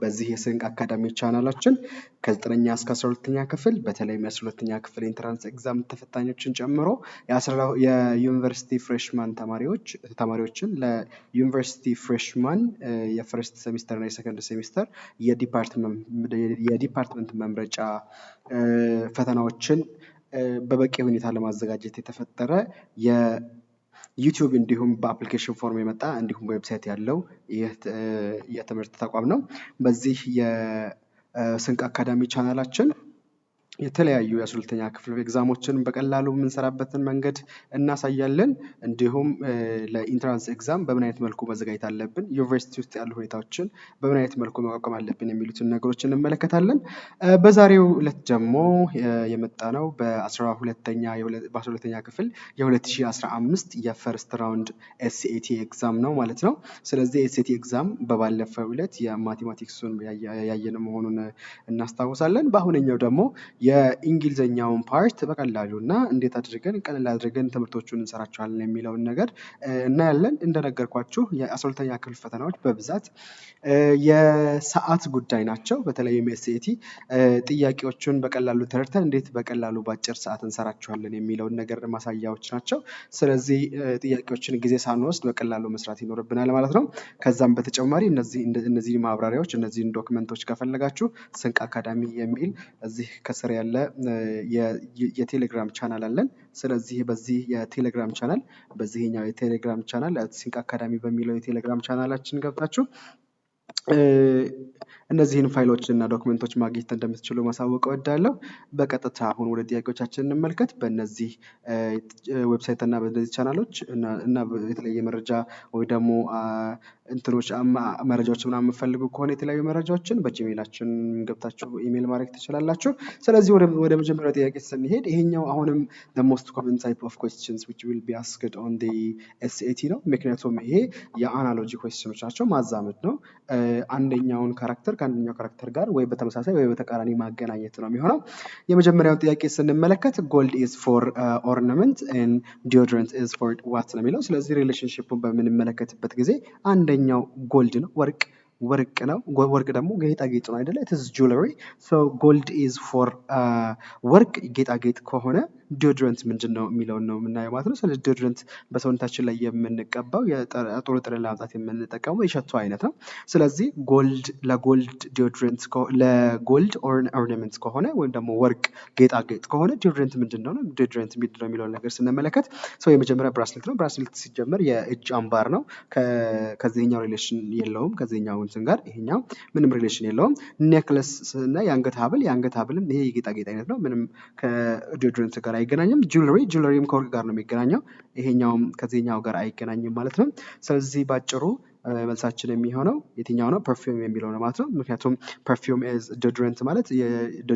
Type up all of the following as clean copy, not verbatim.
በዚህ የስንቅ አካዳሚ ቻናላችን ከ9ኛ እስከ 12ኛ ክፍል፣ በተለይም የ12ኛ ክፍል entrance exam ተፈታኞችን ጨምሮ የዩኒቨርሲቲ freshman ተማሪዎችን ለዩኒቨርሲቲ freshman የ first semester እና የ second semester የ department መምረጫ ፈተናዎችን በበቂ ሁኔታ ለማዘጋጀት የተፈጠረ የዩቲዩብ እንዲሁም በ application form የመጣ እንዲሁም website ያለው ይህ የትምህርት ተቋም ነው። በዚህ የስንቅ አካዳሚ ቻናላችን የተለያዩ የ12ኛ ክፍል exam ኦችን በቀላሉ የምንሰራበትን መንገድ እናሳያለን። እንዲሁም ለ entrance exam በምን አይነት መልኩ መዘጋጀት አለብን፣ ዩኒቨርሲቲ ውስጥ ያሉ ሁኔታዎችን በምን አይነት መልኩ መቋቋም አለብን የሚሉትን ነገሮች እንመለከታለን። በዛሬው ዕለት ደግሞ የመጣነው በ12ኛ ክፍል የ2015 የ first round SAT exam ነው ማለት ነው። ስለዚህ SAT exam በባለፈው ዕለት የ mathematics ኡን ያየን መሆኑን እናስታውሳለን። በአሁነኛው ደግሞ የእንግሊዝኛውን part በቀላሉ እና እንዴት አድርገን ቀለል አድርገን ትምህርቶቹን እንሰራቸዋለን የሚለውን ነገር እናያለን። እንደነገርኳችሁ የ12ኛ ክፍል ፈተናዎች በብዛት የሰዓት ጉዳይ ናቸው። በተለይም SAT ጥያቄዎቹን በቀላሉ ተረድተን እንዴት በቀላሉ በአጭር ሰዓት እንሰራቸዋለን የሚለውን ነገር ማሳያዎች ናቸው። ስለዚህ ጥያቄዎችን ጊዜ ሳንወስድ በቀላሉ መስራት ይኖርብናል ማለት ነው። ከዛም በተጨማሪ እነዚህ ማብራሪያዎች፣ እነዚህን document ኦች ከፈለጋችሁ ስንቅ አካዳሚ የሚል እዚህ ከስር ያለ የቴሌግራም ቻናል አለን። ስለዚህ በዚህ የቴሌግራም ቻናል፣ በዚህኛው የቴሌግራም ቻናል፣ ስንቅ አካዳሚ በሚለው የቴሌግራም ቻናላችን ገብታችሁ እነዚህን ፋይሎች እና document ኦች ማግኘት እንደምትችሉ ማሳወቅ እወዳለሁ። በቀጥታ አሁን ወደ ጥያቄዎቻችን እንመልከት። በእነዚህ website እና በእነዚህ ቻናሎች እና የተለየ መረጃ ወይ ደግሞ እንትኖች መረጃዎች ምናምን የምትፈልጉ ከሆነ የተለያዩ መረጃዎችን በጂሜላችን ገብታችሁ ኢሜል ማድረግ ትችላላችሁ። ስለዚህ ወደ መጀመሪያው ጥያቄ ስንሄድ ይሄኛው አሁንም the most common type of questions which will be asked on the SAT ነው። ምክንያቱም ይሄ የ analogy question ኦች ናቸው፣ ማዛመድ ነው። አንደኛውን character ከአንደኛው character ጋር ወይ በተመሳሳይ ወይ በተቃራኒ ማገናኘት ነው የሚሆነው። የመጀመሪያውን ጥያቄ ስንመለከት "Gold is for ornament and deodorant is for what?" ነው የሚለው። ስለዚህ relationship ኡን በምንመለከትበት ጊዜ አንደኛው gold ነው፣ ወርቅ ወርቅ ነው። ወርቅ ደግሞ ጌጣጌጥ ነው አይደለ? It's jewelry. So gold is for ወርቅ ጌጣጌጥ ከሆነ deodorant ምንድን ነው የሚለውን ነው የምናየው ማለት ነው። ስለዚህ deodorant በሰውነታችን ላይ የምንቀባው ጥሩ ጠረን ለማምጣት የምንጠቀመው የሸቶ አይነት ነው። ስለዚህ gold ለ gold deodorant፣ ለ gold ornament ከሆነ ወይም ደግሞ ወርቅ ጌጣጌጥ ከሆነ deodorant ምንድን ነው? Deodorant ምንድን ነው የሚለውን ነገር ስንመለከት so የመጀመሪያ bracelet ነው። Bracelet ሲጀመር የእጅ አምባር ነው። ከዚህኛው relation የለውም፣ ከዚህኛው እንትን ጋር ይሄኛው ምንም relation የለውም። Necklace እና የአንገት ሀብል፣ የአንገት ሀብልም ይሄ የጌጣጌጥ አይነት ነው። ምንም ከ deodorant ጋር አይገናኝም። Jewelry፣ jewelry ም ከወርቅ ጋር ነው የሚገናኘው። ይሄኛውም ከዚህኛው ጋር አይገናኝም ማለት ነው። ስለዚህ ባጭሩ መልሳችን የሚሆነው የትኛው ነው? Perfume የሚለው ነው ማለት ነው። ምክንያቱም perfume is deodorant ማለት፣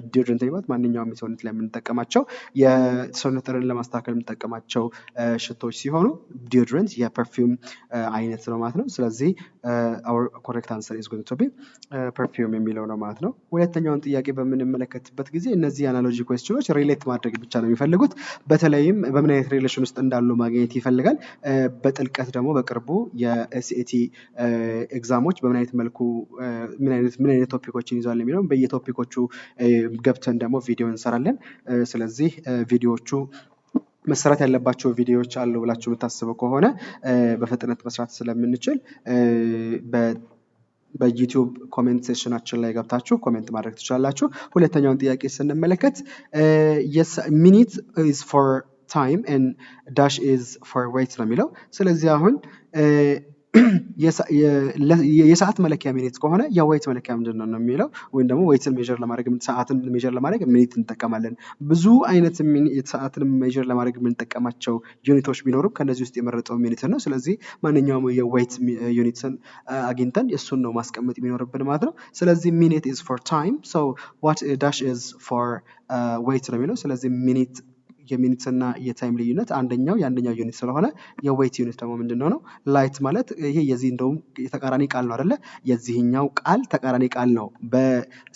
deodorant ማለት ማንኛውም የሰውነት ላይ የምንጠቀማቸው፣ የሰውነት ጠረን ለማስተካከል የምንጠቀማቸው ሽቶዎች ሲሆኑ deodorant የ perfume አይነት ነው ማለት ነው። ስለዚህ our correct answer is going to be perfume የሚለው ነው ማለት ነው። ሁለተኛውን ጥያቄ በምንመለከትበት ጊዜ እነዚህ analogy question ኦች relate ማድረግ ብቻ ነው የሚፈልጉት። በተለይም በምን አይነት relation ውስጥ እንዳሉ ማግኘት ይፈልጋል። በጥልቀት ደግሞ በቅርቡ የ SAT exam ኦች በምን አይነት መልኩ ምን አይነት topic ኦችን ይዘዋል የሚለውን በየ topic ኦቹ ገብተን ደግሞ ቪዲዮ እንሰራለን። ስለዚህ ቪዲዮዎቹ መሰራት ያለባቸው ቪዲዮዎች አሉ ብላችሁ የምታስበው ከሆነ በፍጥነት መስራት ስለምንችል በዩቲዩብ comment section ኣችን ላይ ገብታችሁ comment ማድረግ ትችላላችሁ። ሁለተኛውን ጥያቄ ስንመለከት "Minute is for time and dash is for weight" ነው የሚለው። ስለዚህ አሁን የሰዓት መለኪያ minute ከሆነ የ weight መለኪያ ምንድን ነው ነው የሚለው። ወይም ደግሞ weight ን measure ለማድረግ፣ ሰዓትን measure ለማድረግ minute እንጠቀማለን። ብዙ አይነት ሰዓትን measure ለማድረግ የምንጠቀማቸው unit ኦች ቢኖሩም ከነዚህ ውስጥ የመረጠው minute ነው። ስለዚህ ማንኛውም የ weight unit ን አግኝተን እሱን ነው ማስቀመጥ የሚኖርብን ማለት ነው። ስለዚህ minute is for time, so what dash is for weight ነው የሚለው። ስለዚህ minute፣ የ minute እና የ time ልዩነት አንደኛው የአንደኛው unit ስለሆነ የ weight unit ደግሞ ምንድን ነው ነው? Light ማለት ይሄ የዚህ እንደውም የተቃራኒ ቃል ነው አይደለ? የዚህኛው ቃል ተቃራኒ ቃል ነው። በ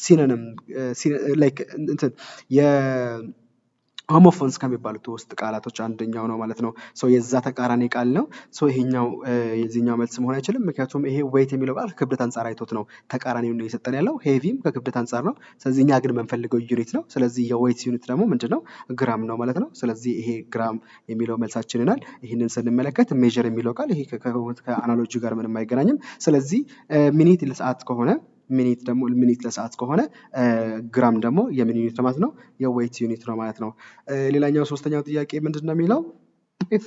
synonym like እንትን Homophones ከሚባሉት ውስጥ ቃላቶች አንደኛው ነው ማለት ነው። So የዛ ተቃራኒ ቃል ነው። So ይሄኛው የዚህኛው መልስ መሆን አይችልም። ምክንያቱም ይሄ weight የሚለው ቃል ከክብደት አንጻር አይቶት ነው ተቃራኒውን ነው እየሰጠን ያለው። Heavy ም ከክብደት አንጻር ነው። ስለዚህ እኛ ግን የምንፈልገው unit ነው። ስለዚህ የ weight unit ደግሞ ምንድን ነው? ግራም ነው ማለት ነው። ስለዚህ ይሄ ግራም የሚለው መልሳችን ይሆናል። ይህንን ስንመለከት measure የሚለው ቃል ይሄ ከ analogy ጋር ምንም አይገናኝም። ስለዚህ minute ለሰዓት ከሆነ፣ minute ደግሞ minute ለሰዓት ከሆነ ግራም ደግሞ የምን unit ነው ማለት ነው? የ weight unit ነው ማለት ነው። ሌላኛው ሶስተኛው ጥያቄ ምንድን ነው የሚለው? If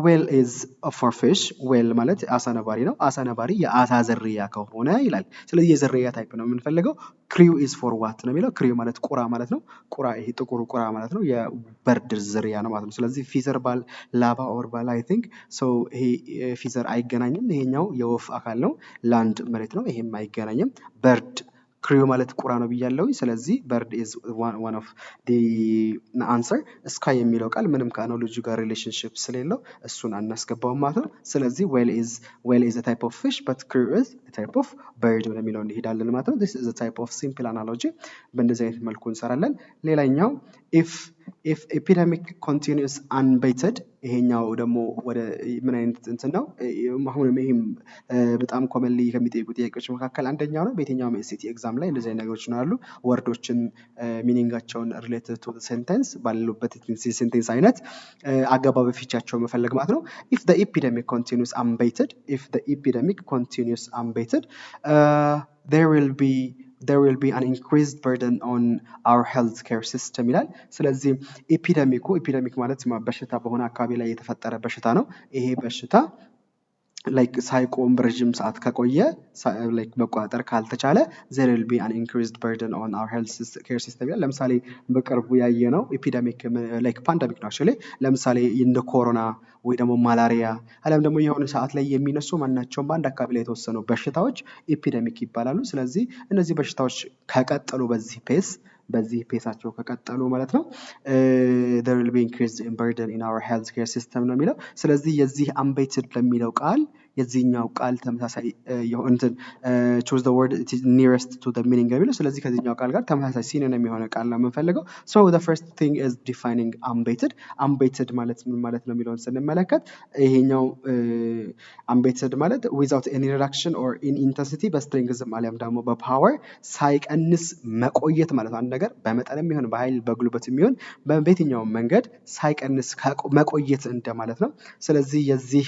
whale is for fish፣ whale ማለት አሳ ነባሪ ነው። አሳ ነባሪ የአሳ ዝርያ ከሆነ ይላል። ስለዚህ የዝርያ type ነው የምንፈልገው። Crow is for what ነው የሚለው። Crow ማለት ቁራ ማለት ነው። ቁራ፣ ይሄ ጥቁሩ ቁራ ማለት ነው። የ bird ዝርያ ነው ማለት ነው። ስለዚህ feather ባል፣ ላባ or ባል፣ I think so ይሄ feather አይገናኝም። ይሄኛው የወፍ አካል ነው። Land መሬት ነው። ይሄም አይገናኝም። Bird፣ crow ማለት ቁራ ነው ብያለሁ። ስለዚህ bird is one of the answer። Sky የሚለው ቃል ምንም ከ analogy ጋር relationship ስለሌለው እሱን አናስገባውም ማለት ነው። ስለዚህ whale is type of fish but crow is type of bird ወደሚለው እንሄዳለን ማለት ነው። This is type of simple analogy። በእንደዚህ አይነት መልኩ እንሰራለን። ሌላኛው if epidemic continues unabated፣ ይሄኛው ደግሞ ወደ ምን አይነት እንትን ነው? አሁንም ይሄም በጣም commonly ከሚጠይቁ ጥያቄዎች መካከል አንደኛው ነው። በየትኛውም SAT exam ላይ እንደዚህ አይነት ነገሮች ይኖራሉ። Word ኦችን meaning ኣቸውን related to sentence ባሉበት sentence አይነት አገባብ ፍቻቸው መፈለግ ማለት ነው። If the epidemic continues unabated, if the epidemic continues unabated, there will be an increased burden on our health care system ይላል። ስለዚህ epidemic ኩ፣ epidemic ማለት በሽታ፣ በሆነ አካባቢ ላይ የተፈጠረ በሽታ ነው። ይሄ በሽታ like ሳይቆም በረዥም ሰዓት ከቆየ፣ like መቆጣጠር ካልተቻለ there will be an increased burden on our health care system ይላል። ለምሳሌ በቅርቡ ያየነው epidemic like pandemic ነው actually። ለምሳሌ እንደ ኮሮና ወይ ደግሞ malaria አሊያም ደግሞ የሆነ ሰዓት ላይ የሚነሱ ማናቸውም በአንድ አካባቢ ላይ የተወሰኑ በሽታዎች epidemic ይባላሉ። ስለዚህ እነዚህ በሽታዎች ከቀጠሉ፣ በዚህ pace ኣቸው ከቀጠሉ ማለት ነው፣ there will be increased burden in our health care system ነው የሚለው። ስለዚህ የዚህ unabated ለሚለው ቃል የዚህኛው ቃል ተመሳሳይ እንትን choose the word nearest to the meaning የሚለው። ስለዚህ ከዚህኛው ቃል ጋር ተመሳሳይ synonym የሆነ ቃል ነው የምንፈልገው። So the first thing is defining unabated። Unabated ማለት ምን ማለት ነው የሚለውን ስንመለከት ይሄኛው unabated ማለት without any reduction or in intensity፣ በ strength ም አሊያም ደግሞ በ power ሳይቀንስ መቆየት ማለት ነው። አንድ ነገር በመጠንም ይሁን በኃይል በጉልበት የሚሆን በየትኛውም መንገድ ሳይቀንስ መቆየት እንደማለት ነው። ስለዚህ የዚህ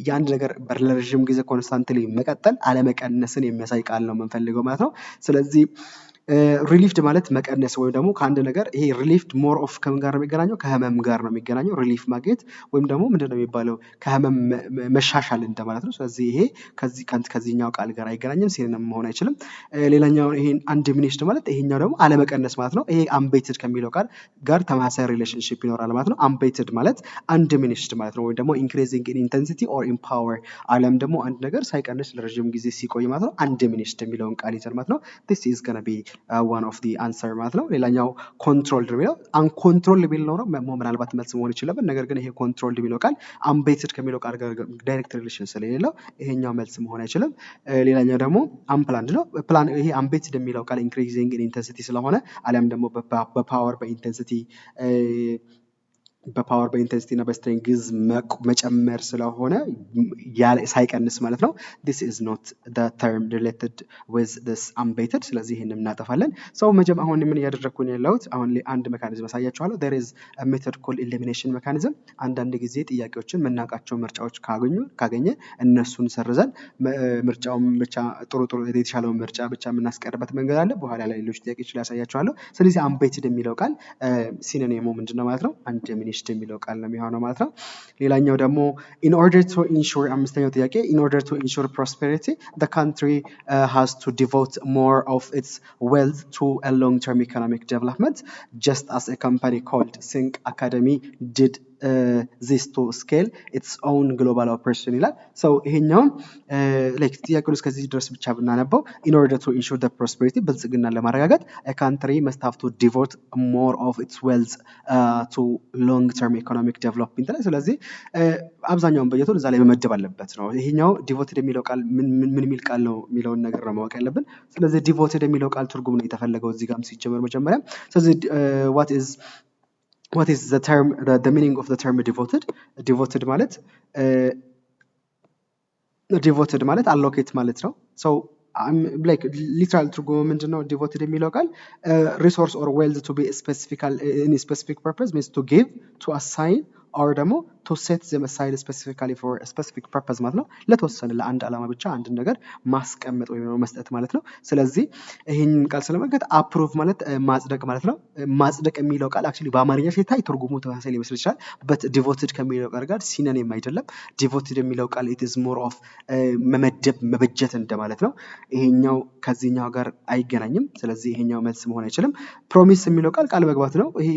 የአንድ ነገር ለረዥም ጊዜ constantly መቀጠል፣ አለመቀነስን የሚያሳይ ቃል ነው የምንፈልገው ማለት ነው። ስለዚህ relieved ማለት መቀነስ ወይም ደግሞ ከአንድ ነገር፣ ይሄ relieved more of ከምን ጋር ነው የሚገናኘው? ከህመም ጋር ነው የሚገናኘው። Relief ማግኘት ወይም ደግሞ ምንድን ነው የሚባለው፣ ከህመም መሻሻል እንደማለት ነው። ስለዚህ ይሄ ከዚህኛው ቃል ጋር አይገናኝም፣ synonym መሆን አይችልም። ሌላኛው ይሄን undiminished ማለት ይሄኛው ደግሞ አለመቀነስ ማለት ነው። ይሄ unabated ከሚለው ቃል ጋር ተመሳሳይ relationship ይኖራል ማለት ነው። Unabated ማለት undiminished ማለት ነው፣ ወይም ደግሞ increasing in intensity or in power አሊያም ደግሞ አንድ ነገር ሳይቀንስ ለረዥም ጊዜ ሲቆይ ማለት ነው። Undiminished የሚለውን ቃል ይዘን ማለት ነው። This is gonna be one of the answer ማለት ነው። ሌላኛው controlled የሚለው፣ uncontrolled ቢል ኖሮ ምናልባት መልስ መሆን ይችል ነበር። ነገር ግን ይሄ controlled የሚለው ቃል unabated ከሚለው ቃል ጋር direct relation ስለሌለው ይሄኛው መልስ መሆን አይችልም። ሌላኛው ደግሞ unplanned ነው። ፕላን፣ ይሄ unabated የሚለው ቃል increasing in intensity ስለሆነ አሊያም ደግሞ በ power በ intensity፣ በ power በ intensity እና በ strength መጨመር ስለሆነ ሳይቀንስ ማለት ነው። This is not the term related with this unabated። ስለዚህ ይህንን እናጠፋለን። So መጀመ አሁን ምን እያደረግኩኝ ያለሁት፣ አሁን አንድ mechanism አሳያችኋለሁ። There is method called elimination mechanism። አንዳንድ ጊዜ ጥያቄዎችን የምናውቃቸው ምርጫዎች ካገኘ እነሱን ሰርዘን ምርጫውን ብቻ፣ ጥሩ ጥሩ የተሻለውን ምርጫ ብቻ የምናስቀርበት መንገድ አለ። በኋላ ላይ ሌሎች ጥያቄዎች ላይ ያሳያችኋለሁ። ስለዚህ unabated የሚለው ቃል synonym ኡ ምንድን ነው ማለት ነው? Undiminished የሚለው ቃል ነው የሚሆነው ማለት ነው። ሌላኛው ደግሞ in order to ensure፣ አምስተኛው ጥያቄ፣ in order to ensure prosperity, the country has to devote more of its wealth to a long term economic development, just as a company called Sync Academy did this to scale its own global operation ይላል። So ይሄኛውም like ጥያቄውን እስከዚህ ድረስ ብቻ ብናነበው in order to ensure the prosperity፣ ብልጽግናን ለማረጋገጥ a country must have to devote more of its wealth to long term economic development ላይ። ስለዚህ አብዛኛውን በጀቱን እዛ ላይ መመደብ አለበት ነው። ይሄኛው devoted የሚለው ቃል ምን የሚል ቃል ነው የሚለውን ነገር ነው ማወቅ ያለብን። ስለዚህ devoted የሚለው ቃል ትርጉም ነው የተፈለገው እዚህ ጋርም ሲጀመር መጀመሪያ። ስለዚህ what is What is the term, the meaning of the term devoted? Devoted ማለት allocate ማለት ነው። So like literal ትርጉሙ ምንድን ነው? Devoted የሚለው ቃል resource or wealth to be in specific purpose means to give, to assign or ደግሞ to set them aside specifically for specific purpose ማለት ነው። ለተወሰነ ለአንድ ዓላማ ብቻ አንድን ነገር ማስቀመጥ ወይም መስጠት ማለት ነው። ስለዚህ ይህንን ቃል ስንመለከት approve ማለት ማጽደቅ ማለት ነው። ማጽደቅ የሚለው ቃል actually በአማርኛ ሲታይ ትርጉሙ ተመሳሳይ ሊመስል ይችላል። But devoted ከሚለው ቃል ጋር synonym አይደለም። Devoted የሚለው ቃል it is more of መመደብ፣ መበጀት እንደማለት ነው። ይሄኛው ከዚህኛው ጋር አይገናኝም። ስለዚህ ይሄኛው መልስ መሆን አይችልም። Promise የሚለው ቃል ቃል መግባት ነው። ይሄ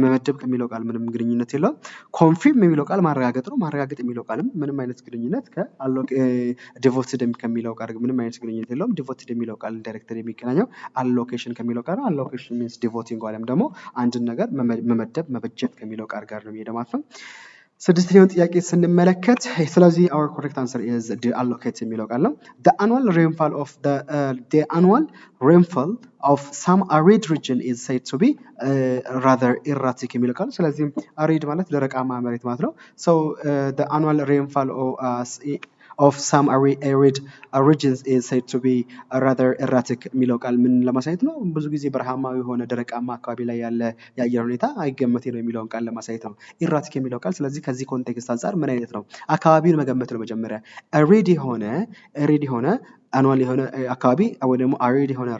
መመደብ ከሚለው ቃል ምንም ግንኙነት የለውም። Confirm የሚለው ቃል ማረጋገጥ ነው። ማረጋገጥ የሚለው ቃልም ምንም አይነት ግንኙነት ከ devoted ከሚለው ቃል ምንም አይነት ግንኙነት የለውም። Devoted የሚለው ቃል directly የሚገናኘው allocation ከሚለው ቃል ነው። Allocation means devoting ወይም ደግሞ አንድን ነገር መመደብ፣ መበጀት ከሚለው ቃል ጋር ነው የሚሄደው ማለት ነው። ስድስተኛውን ጥያቄ ስንመለከት፣ ስለዚህ our correct answer is allocate የሚለው ቃል ነው። The annual rainfall of some arid region is said to be rather erratic የሚለው ቃል። ስለዚህ arid ማለት ደረቃማ መሬት ማለት ነው። So the annual rainfall of some arid regions is said to be rather erratic የሚለው ቃል ምን ለማሳየት ነው? ብዙ ጊዜ በረሃማ የሆነ ደረቃማ አካባቢ ላይ ያለ የአየር ሁኔታ አይገመቴ ነው የሚለውን ቃል ለማሳየት ነው። Erratic የሚለው ቃል ስለዚህ ከዚህ context አንጻር ምን አይነት ነው? አካባቢውን መገመት ነው መጀመሪያ። Arid የሆነ annual የሆነ አካባቢ ወይ ደግሞ arid የሆነ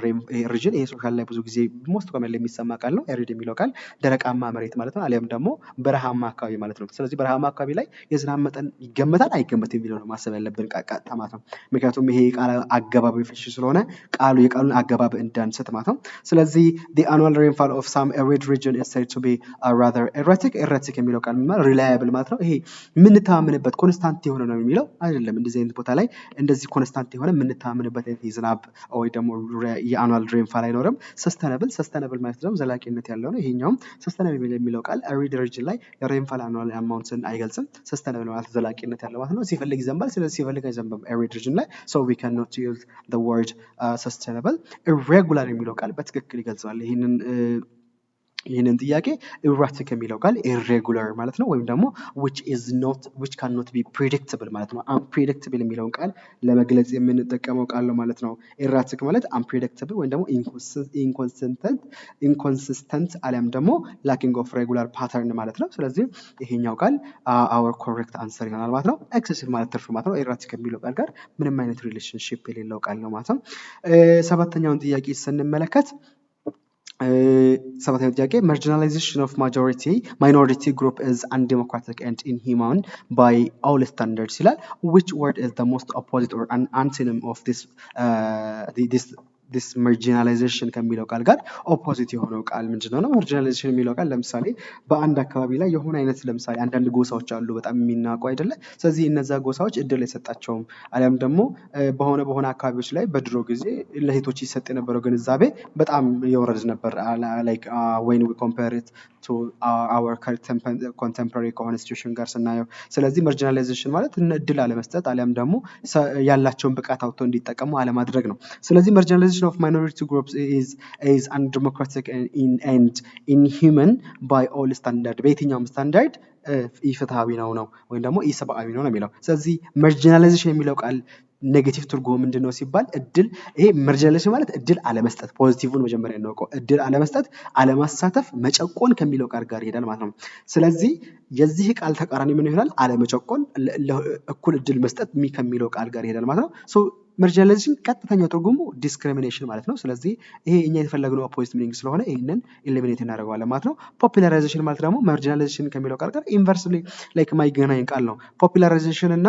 region፣ ይሄ social ላይ ብዙ ጊዜ most common የሚሰማ ቃል ነው። Arid የሚለው ቃል ደረቃማ መሬት ማለት ነው። አሊያም ደግሞ በረሃማ አካባቢ ማለት ነው። ስለዚህ በረሃማ አካባቢ ላይ የዝናብ መጠን ይገመታል አይገመትም የሚለው ነው ማሰብ ያለብን ቀጥታ ማለት ነው። ምክንያቱም ይሄ የቃል አገባብ ፍቺ ስለሆነ ቃሉ የቃሉን አገባብ እንዳንስት ማለት ነው። ስለዚህ the annual rainfall of some arid region is said to be rather erratic። Erratic የሚለው ቃል ምን ማለት? Reliable ማለት ነው። ይሄ የምንተማመንበት constant የሆነ ነው የሚለው አይደለም። እንደዚህ አይነት ቦታ ላይ እንደዚህ constant የሆነ የምንተማመንበት አይነት የዝናብ ወይ ደግሞ የ annual rainfall አይኖርም። Sustainable ማለት ደግሞ ዘላቂነት ያለው ነው። ይሄኛውም sustainable የሚለው ቃል arid region ላይ የ rainfall annual amount ን አይገልጽም። Sustainable ማለት ዘላቂነት ያለው ማለት ነው። ሲፈልግ ይዘንባል፣ ስለዚህ ሲፈልግ አይዘንብም arid region ላይ። So we can not use the word sustainable። Irregular የሚለው ቃል በትክክል ይገልጸዋል ይህንን ጥያቄ። Erratic የሚለው ቃል irregular ማለት ነው፣ ወይም ደግሞ which is not which cannot be predictable ማለት ነው። Unpredictable የሚለውን ቃል ለመግለጽ የምንጠቀመው ቃል ነው ማለት ነው። Erratic ማለት unpredictable ወይም ደግሞ inconsistent አሊያም ደግሞ lacking of regular pattern ማለት ነው። ስለዚህ ይሄኛው ቃል our correct answer ይሆናል ማለት ነው። Excessive ማለት ትርፍ ማለት ነው። Erratic ከሚለው ቃል ጋር ምንም አይነት relationship የሌለው ቃል ነው ማለት ነው። ሰባተኛውን ጥያቄ ስንመለከት፣ ሰባተኛው ጥያቄ marginalization of majority minority group is undemocratic and inhuman by all standards ይላል። Which word is the most opposite or an antonym of this marginalization ከሚለው ቃል ጋር opposite የሆነው ቃል ምንድን ነው? Marginalization የሚለው ቃል ለምሳሌ በአንድ አካባቢ ላይ የሆነ አይነት ለምሳሌ አንዳንድ ጎሳዎች አሉ በጣም የሚናቁ አይደለ? ስለዚህ እነዛ ጎሳዎች እድል አይሰጣቸውም፣ አሊያም ደግሞ በሆነ በሆነ አካባቢዎች ላይ በድሮ ጊዜ ለሴቶች ይሰጥ የነበረው ግንዛቤ በጣም የወረደ ነበር። Like when we compare it to our contemporary ከሆነ situation ጋር ስናየው። ስለዚህ marginalization ማለት እድል አለመስጠት አሊያም ደግሞ ያላቸውን ብቃት አውጥተው እንዲጠቀሙ አለማድረግ ነው። ስለዚህ marginalization of minority groups is undemocratic and inhuman by all standard፣ በየትኛውም ስታንዳርድ ኢፍትሃዊ ነው ወይም ደግሞ ኢሰብአዊ ነው ነው የሚለው። ስለዚህ marginalization የሚለው ቃል negative ትርጉሙ ምንድን ነው ሲባል እድል፣ ይሄ marginalization ማለት እድል አለመስጠት፣ positive ን መጀመሪያ እናውቀው። እድል አለመስጠት፣ አለማሳተፍ፣ መጨቆን ከሚለው ቃል ጋር ይሄዳል ማለት ነው። ስለዚህ የዚህ ቃል ተቃራኒ ምን ይሆናል? አለመጨቆን፣ እኩል እድል መስጠት ከሚለው ቃል ጋር ይሄዳል ማለት ነው። So marginalization ቀጥተኛው ትርጉሙ discrimination ማለት ነው። ስለዚህ ይሄ እኛ የፈለግነው opposite meaning ስለሆነ ይህንን eliminate እናደርገዋለን ማለት ነው። Popularization ማለት ደግሞ marginalization ከሚለው ቃል ጋር inversely like የማይገናኝ ቃል ነው። Popularization እና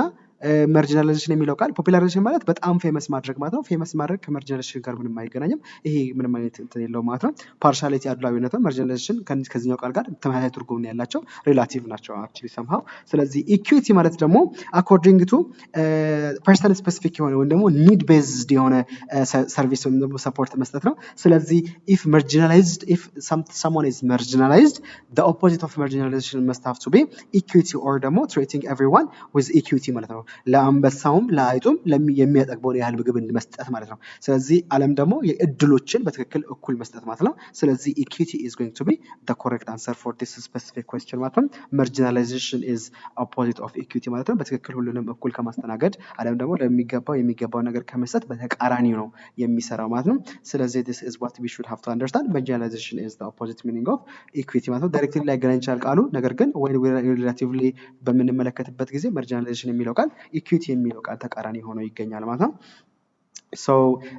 marginalization የሚለው ቃል፣ popularization ማለት በጣም famous ማድረግ ማለት ነው። Famous ማድረግ ከ marginalization ጋር ምንም አይገናኝም። ይሄ ምንም አይነት እንትን የለውም ማለት ነው። Partiality አድሏዊነት ነው። Marginalization ከዚህኛው ቃል ጋር ተመሳሳይ ትርጉም ነው ያላቸው፣ relative ናቸው actually somehow። ስለዚህ equity ማለት ደግሞ according to person specific የሆነ ወይም ደግሞ need based የሆነ service ወይም ደግሞ support መስጠት ነው። ስለዚህ if marginalized if someone is marginalized, the opposite of marginalization must have to be equity or ደግሞ treating everyone with equity ማለት ነው። ለአንበሳውም ለአይጡም የሚያጠግበውን ያህል ምግብ መስጠት ማለት ነው። ስለዚህ ዓለም ደግሞ የእድሎችን በትክክል እኩል መስጠት ማለት ነው። ስለዚህ equity is going to be the correct answer for this specific question ማለት ነው። Marginalization is opposite of equity ማለት ነው። በትክክል ሁሉንም እኩል ከማስተናገድ አለም ደግሞ ለሚገባው የሚገባው ነገር ከመስጠት በተቃራኒው ነው የሚሰራው ማለት ነው። ስለዚህ this is what we should have to understand. Marginalization is the opposite meaning of equity ማለት ነው። Directly ላይገናኝ ይችላል ቃሉ፣ ነገር ግን ወይ relatively በምንመለከትበት ጊዜ marginalization የሚለው ቃል equity የሚለው ቃል ተቃራኒ ሆኖ ይገኛል ማለት ነው። So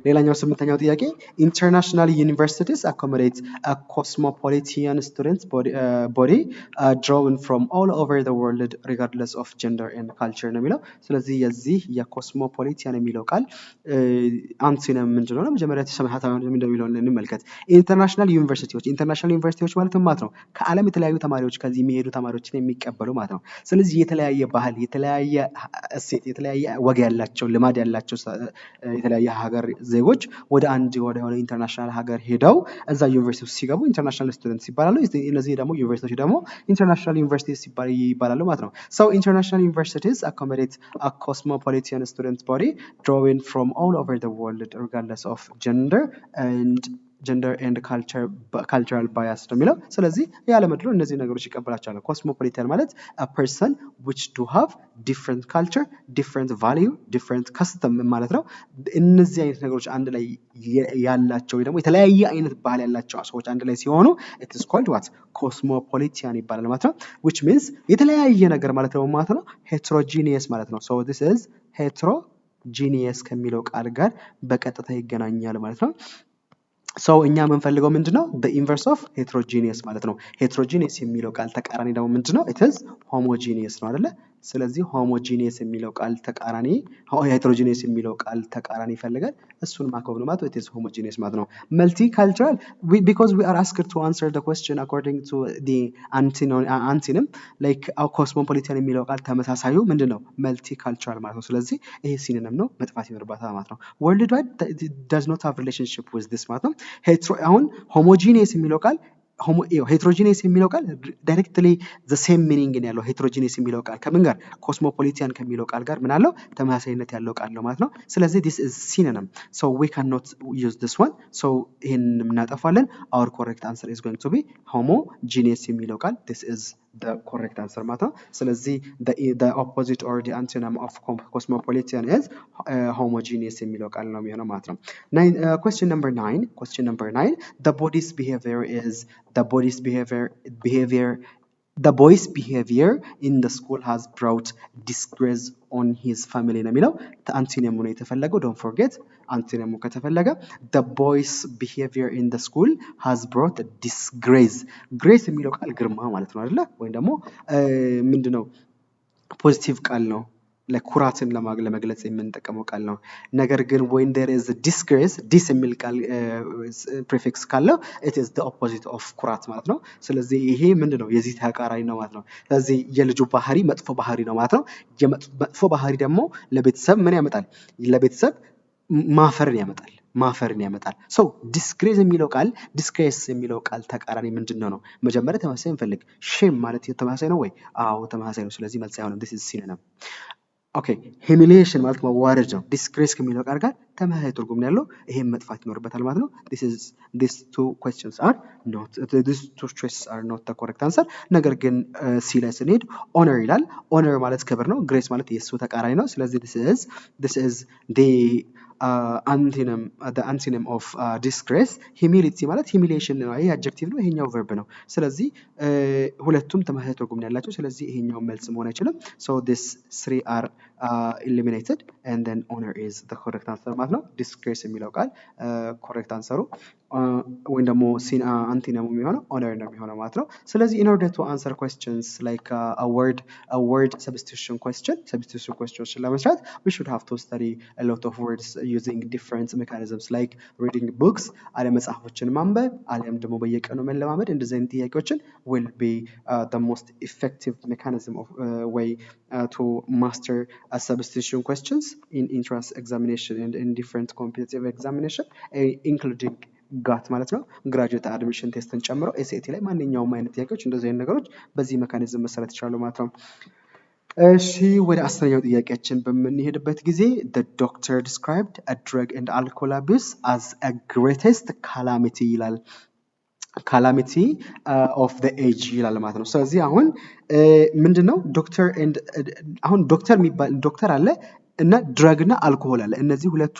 ሌላኛው ስምንተኛው ጥያቄ፣ international universities accommodate cosmopolitan student body drawn from all over the world regardless of gender and culture ነው የሚለው። ስለዚህ የዚህ የ cosmopolitan የሚለው ቃል antonym ምንድን ነው? መጀመሪያ እንደሚለውን እንመልከት። International ዩኒቨርሲቲዎች፣ international ዩኒቨርሲቲዎች ማለት ምን ማለት ነው? ከዓለም የተለያዩ ተማሪዎች ከዚህ የሚሄዱ ተማሪዎችን የሚቀበሉ ማለት ነው። ስለዚህ የተለያየ ባህል፣ የተለያየ እሴት፣ የተለያየ ወግ ያላቸው፣ ልማድ ያላቸው የተለያየ ሀገር ዜጎች ወደ አንድ ወደ ሆነ international ሀገር ሄደው እዛ ዩኒቨርሲቲ ውስጥ ሲገቡ international students ይባላሉ። እነዚህ ደግሞ ዩኒቨርሲቲዎች ደግሞ international universities ይባላሉ ማለት ነው። So international universities accommodate a cosmopolitan student body drawing from all over the world regardless of gender and cultural bias ነው የሚለው። ስለዚህ ያለመድሎ እነዚህ ነገሮች ይቀበላቸዋል። Cosmopolitan ማለት person which do have different culture, different value, different custom ማለት ነው። እነዚህ አይነት ነገሮች አንድ ላይ ያላቸው ወይ ደግሞ የተለያየ አይነት ባህል ያላቸው ሰዎች አንድ ላይ ሲሆኑ it's called what? Cosmopolitan ይባላል ማለት ነው። Which means የተለያየ ነገር ማለት ነው፣ heterogeneous ማለት ነው። So this is heterogeneous ከሚለው ቃል ጋር በቀጥታ ይገናኛል ማለት ነው። So እኛ የምንፈልገው ምንድን ነው? Inverse of heterogeneous ማለት ነው። Heterogeneous የሚለው ቃል ተቃራኒ ደግሞ ምንድን ነው? It's homogeneous ነው አይደለ? ስለዚህ homogeneous የሚለው ቃል ተቃራኒ፣ heterogeneous የሚለው ቃል ተቃራኒ ይፈልጋል። እሱን ማክበብ ነው ማለት ነው። It's homogeneous ማለት ነው። Multicultural, because we are asked to answer the question according to the antonym, like cosmopolitan የሚለው ቃል ተመሳሳዩ ምንድን ነው? Multicultural ማለት ነው። ስለዚህ ይሄ synonym ነው፣ መጥፋት ይኖርበታል ማለት ነው። Worldwide does not have relationship with this ማለት ነው። አሁን homogeneous የሚለው ቃል፣ heterogeneous የሚለው ቃል directly the same meaning ነው ያለው። Heterogeneous የሚለው ቃል ከምን ጋር? Cosmopolitan ከሚለው ቃል ጋር ምን አለው? ተመሳሳይነት ያለው ቃል ነው ማለት ነው። ስለዚህ ዲስ ኢዝ ሲኖኒም፣ ሶ ዊ ካን ኖት ዩዝ ዲስ ዋን። ሶ ይሄንን እናጠፋለን። Our correct answer is going to be homogeneous የሚለው ቃል። This is the correct answer ማለት ነው። ስለዚህ the opposite or the antonym of cosmopolitan is homogeneous የሚለው ቃል ነው የሚሆነው ማለት ነው። Question number 9, question number 9, the boy's behavior in the school has brought disgrace on his family ነው የሚለው። Antonym ኡ ነው የተፈለገው። Don't forget, antonym ኡ ከተፈለገ the boy's behavior in the school has brought disgrace። Grace የሚለው ቃል ግርማ ማለት ነው አይደለ? ወይም ደግሞ ምንድን ነው? Positive ቃል ነው፣ ለኩራትን ለመግለጽ የምንጠቀመው ቃል ነው። ነገር ግን when there is disgrace፣ dis የሚል ቃል prefix ካለው it is the opposite of ኩራት ማለት ነው። ስለዚህ ይሄ ምንድን ነው? የዚህ ተቃራኒ ነው ማለት ነው። ስለዚህ የልጁ ባህሪ መጥፎ ባህሪ ነው ማለት ነው። መጥፎ ባህሪ ደግሞ ለቤተሰብ ምን ያመጣል? ለቤተሰብ ማፈርን ያመጣል፣ ማፈርን ያመጣል። So disgrace የሚለው ቃል፣ disgrace የሚለው ቃል ተቃራኒ ምንድን ነው ነው? መጀመሪያ ተመሳሳይ እንፈልግ። Shame ማለት ተመሳሳይ ነው ወይ? አዎ፣ ተመሳሳይ ነው። ስለዚህ መልስ አይሆንም። This is synonym. Okay, humiliation ማለት መዋረድ ነው። Disgrace ከሚለው ቃል ጋር ተመሳሳይ ትርጉም ነው ያለው። ይሄም መጥፋት ይኖርበታል ማለት ነው። This two questions are not, this two choices are not the correct answer። ነገር ግን C ላይ ስንሄድ honor ይላል። Honor ማለት ክብር ነው። Grace ማለት የእሱ ተቃራኒ ነው። ስለዚህ this is the antonym of disgrace። Humility ማለት humiliation ነው። ይሄ adjective ነው፣ ይሄኛው verb ነው። ስለዚህ ሁለቱም ተመሳሳይ ትርጉም ነው ያላቸው። ስለዚህ ይሄኛው መልስ መሆን አይችልም። So this three are eliminated and then honor is the correct answer ማለት ነው። Disgrace የሚለው ቃል correct answer ኡ ወይም ደግሞ antonym ኡ የሚሆነው honor ነው የሚሆነው ማለት ነው። ስለዚህ in order to answer questions like a word substitution question, substitution questions ለመስራት we should have to study a lot of words using different mechanisms like reading books፣ አሊያም መጽሐፎችን ማንበብ፣ አሊያም ደግሞ በየቀኑ መለማመድ። እንደዚህ አይነት ጥያቄዎችን will be the most effective mechanism of way to master substitution questions in entrance examination and in different competitive examination, including GAT ማለት ነው፣ graduate admission test ን ጨምሮ SAT ላይ ማንኛውም አይነት ጥያቄዎች እንደዚህ አይነት ነገሮች በዚህ mechanism መሰራት ይችላሉ ማለት ነው። እሺ፣ ወደ 10ኛው ጥያቄያችን በምንሄድበት ጊዜ "The doctor described a drug and alcohol abuse as a greatest calamity" ይላል። "Calamity of the age" ይላል ማለት ነው። ስለዚህ አሁን ምንድን ነው ዶክተር አሁን ዶክተር የሚባል ዶክተር አለ እና drug እና አልኮሆል አለ። እነዚህ ሁለቱ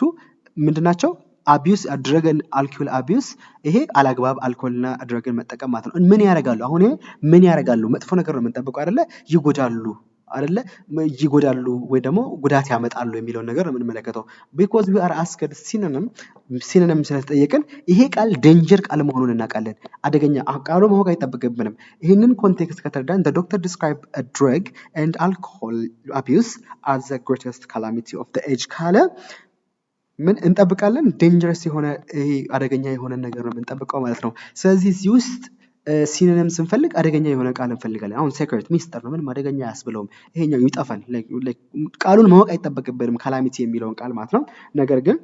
ምንድን ናቸው? Abuse፣ drug፣ alcohol abuse፣ ይሄ አላግባብ አልኮልና drug ን መጠቀም ማለት ነው። ምን ያደርጋሉ? አሁን ይሄ ምን ያደርጋሉ? መጥፎ ነገር ነው የምንጠብቀው አይደለ? ይጎዳሉ አይደለ? ይጎዳሉ ወይ ደግሞ ጉዳት ያመጣሉ የሚለውን ነገር ነው የምንመለከተው። Because we are asked synonym፣ synonym ስለተጠየቅን ይሄ ቃል danger ቃል መሆኑን እናውቃለን። አደገኛ ቃሉ ማወቅ አይጠበቅብንም። ይህንን context ከተረዳን "The doctor describe drug and alcohol abuse as the greatest calamity of the age" ካለ ምን እንጠብቃለን? Dangerous የሆነ፣ ይሄ አደገኛ የሆነ ነገር ነው የምንጠብቀው ማለት ነው። ስለዚህ እዚህ ውስጥ synonym ስንፈልግ አደገኛ የሆነ ቃል እንፈልጋለን። አሁን secret ሚስጥር ነው፣ ምንም አደገኛ አያስብለውም። ይሄኛው ይጠፋል። ቃሉን ማወቅ አይጠበቅብንም calamity የሚለውን ቃል ማለት ነው። ነገር ግን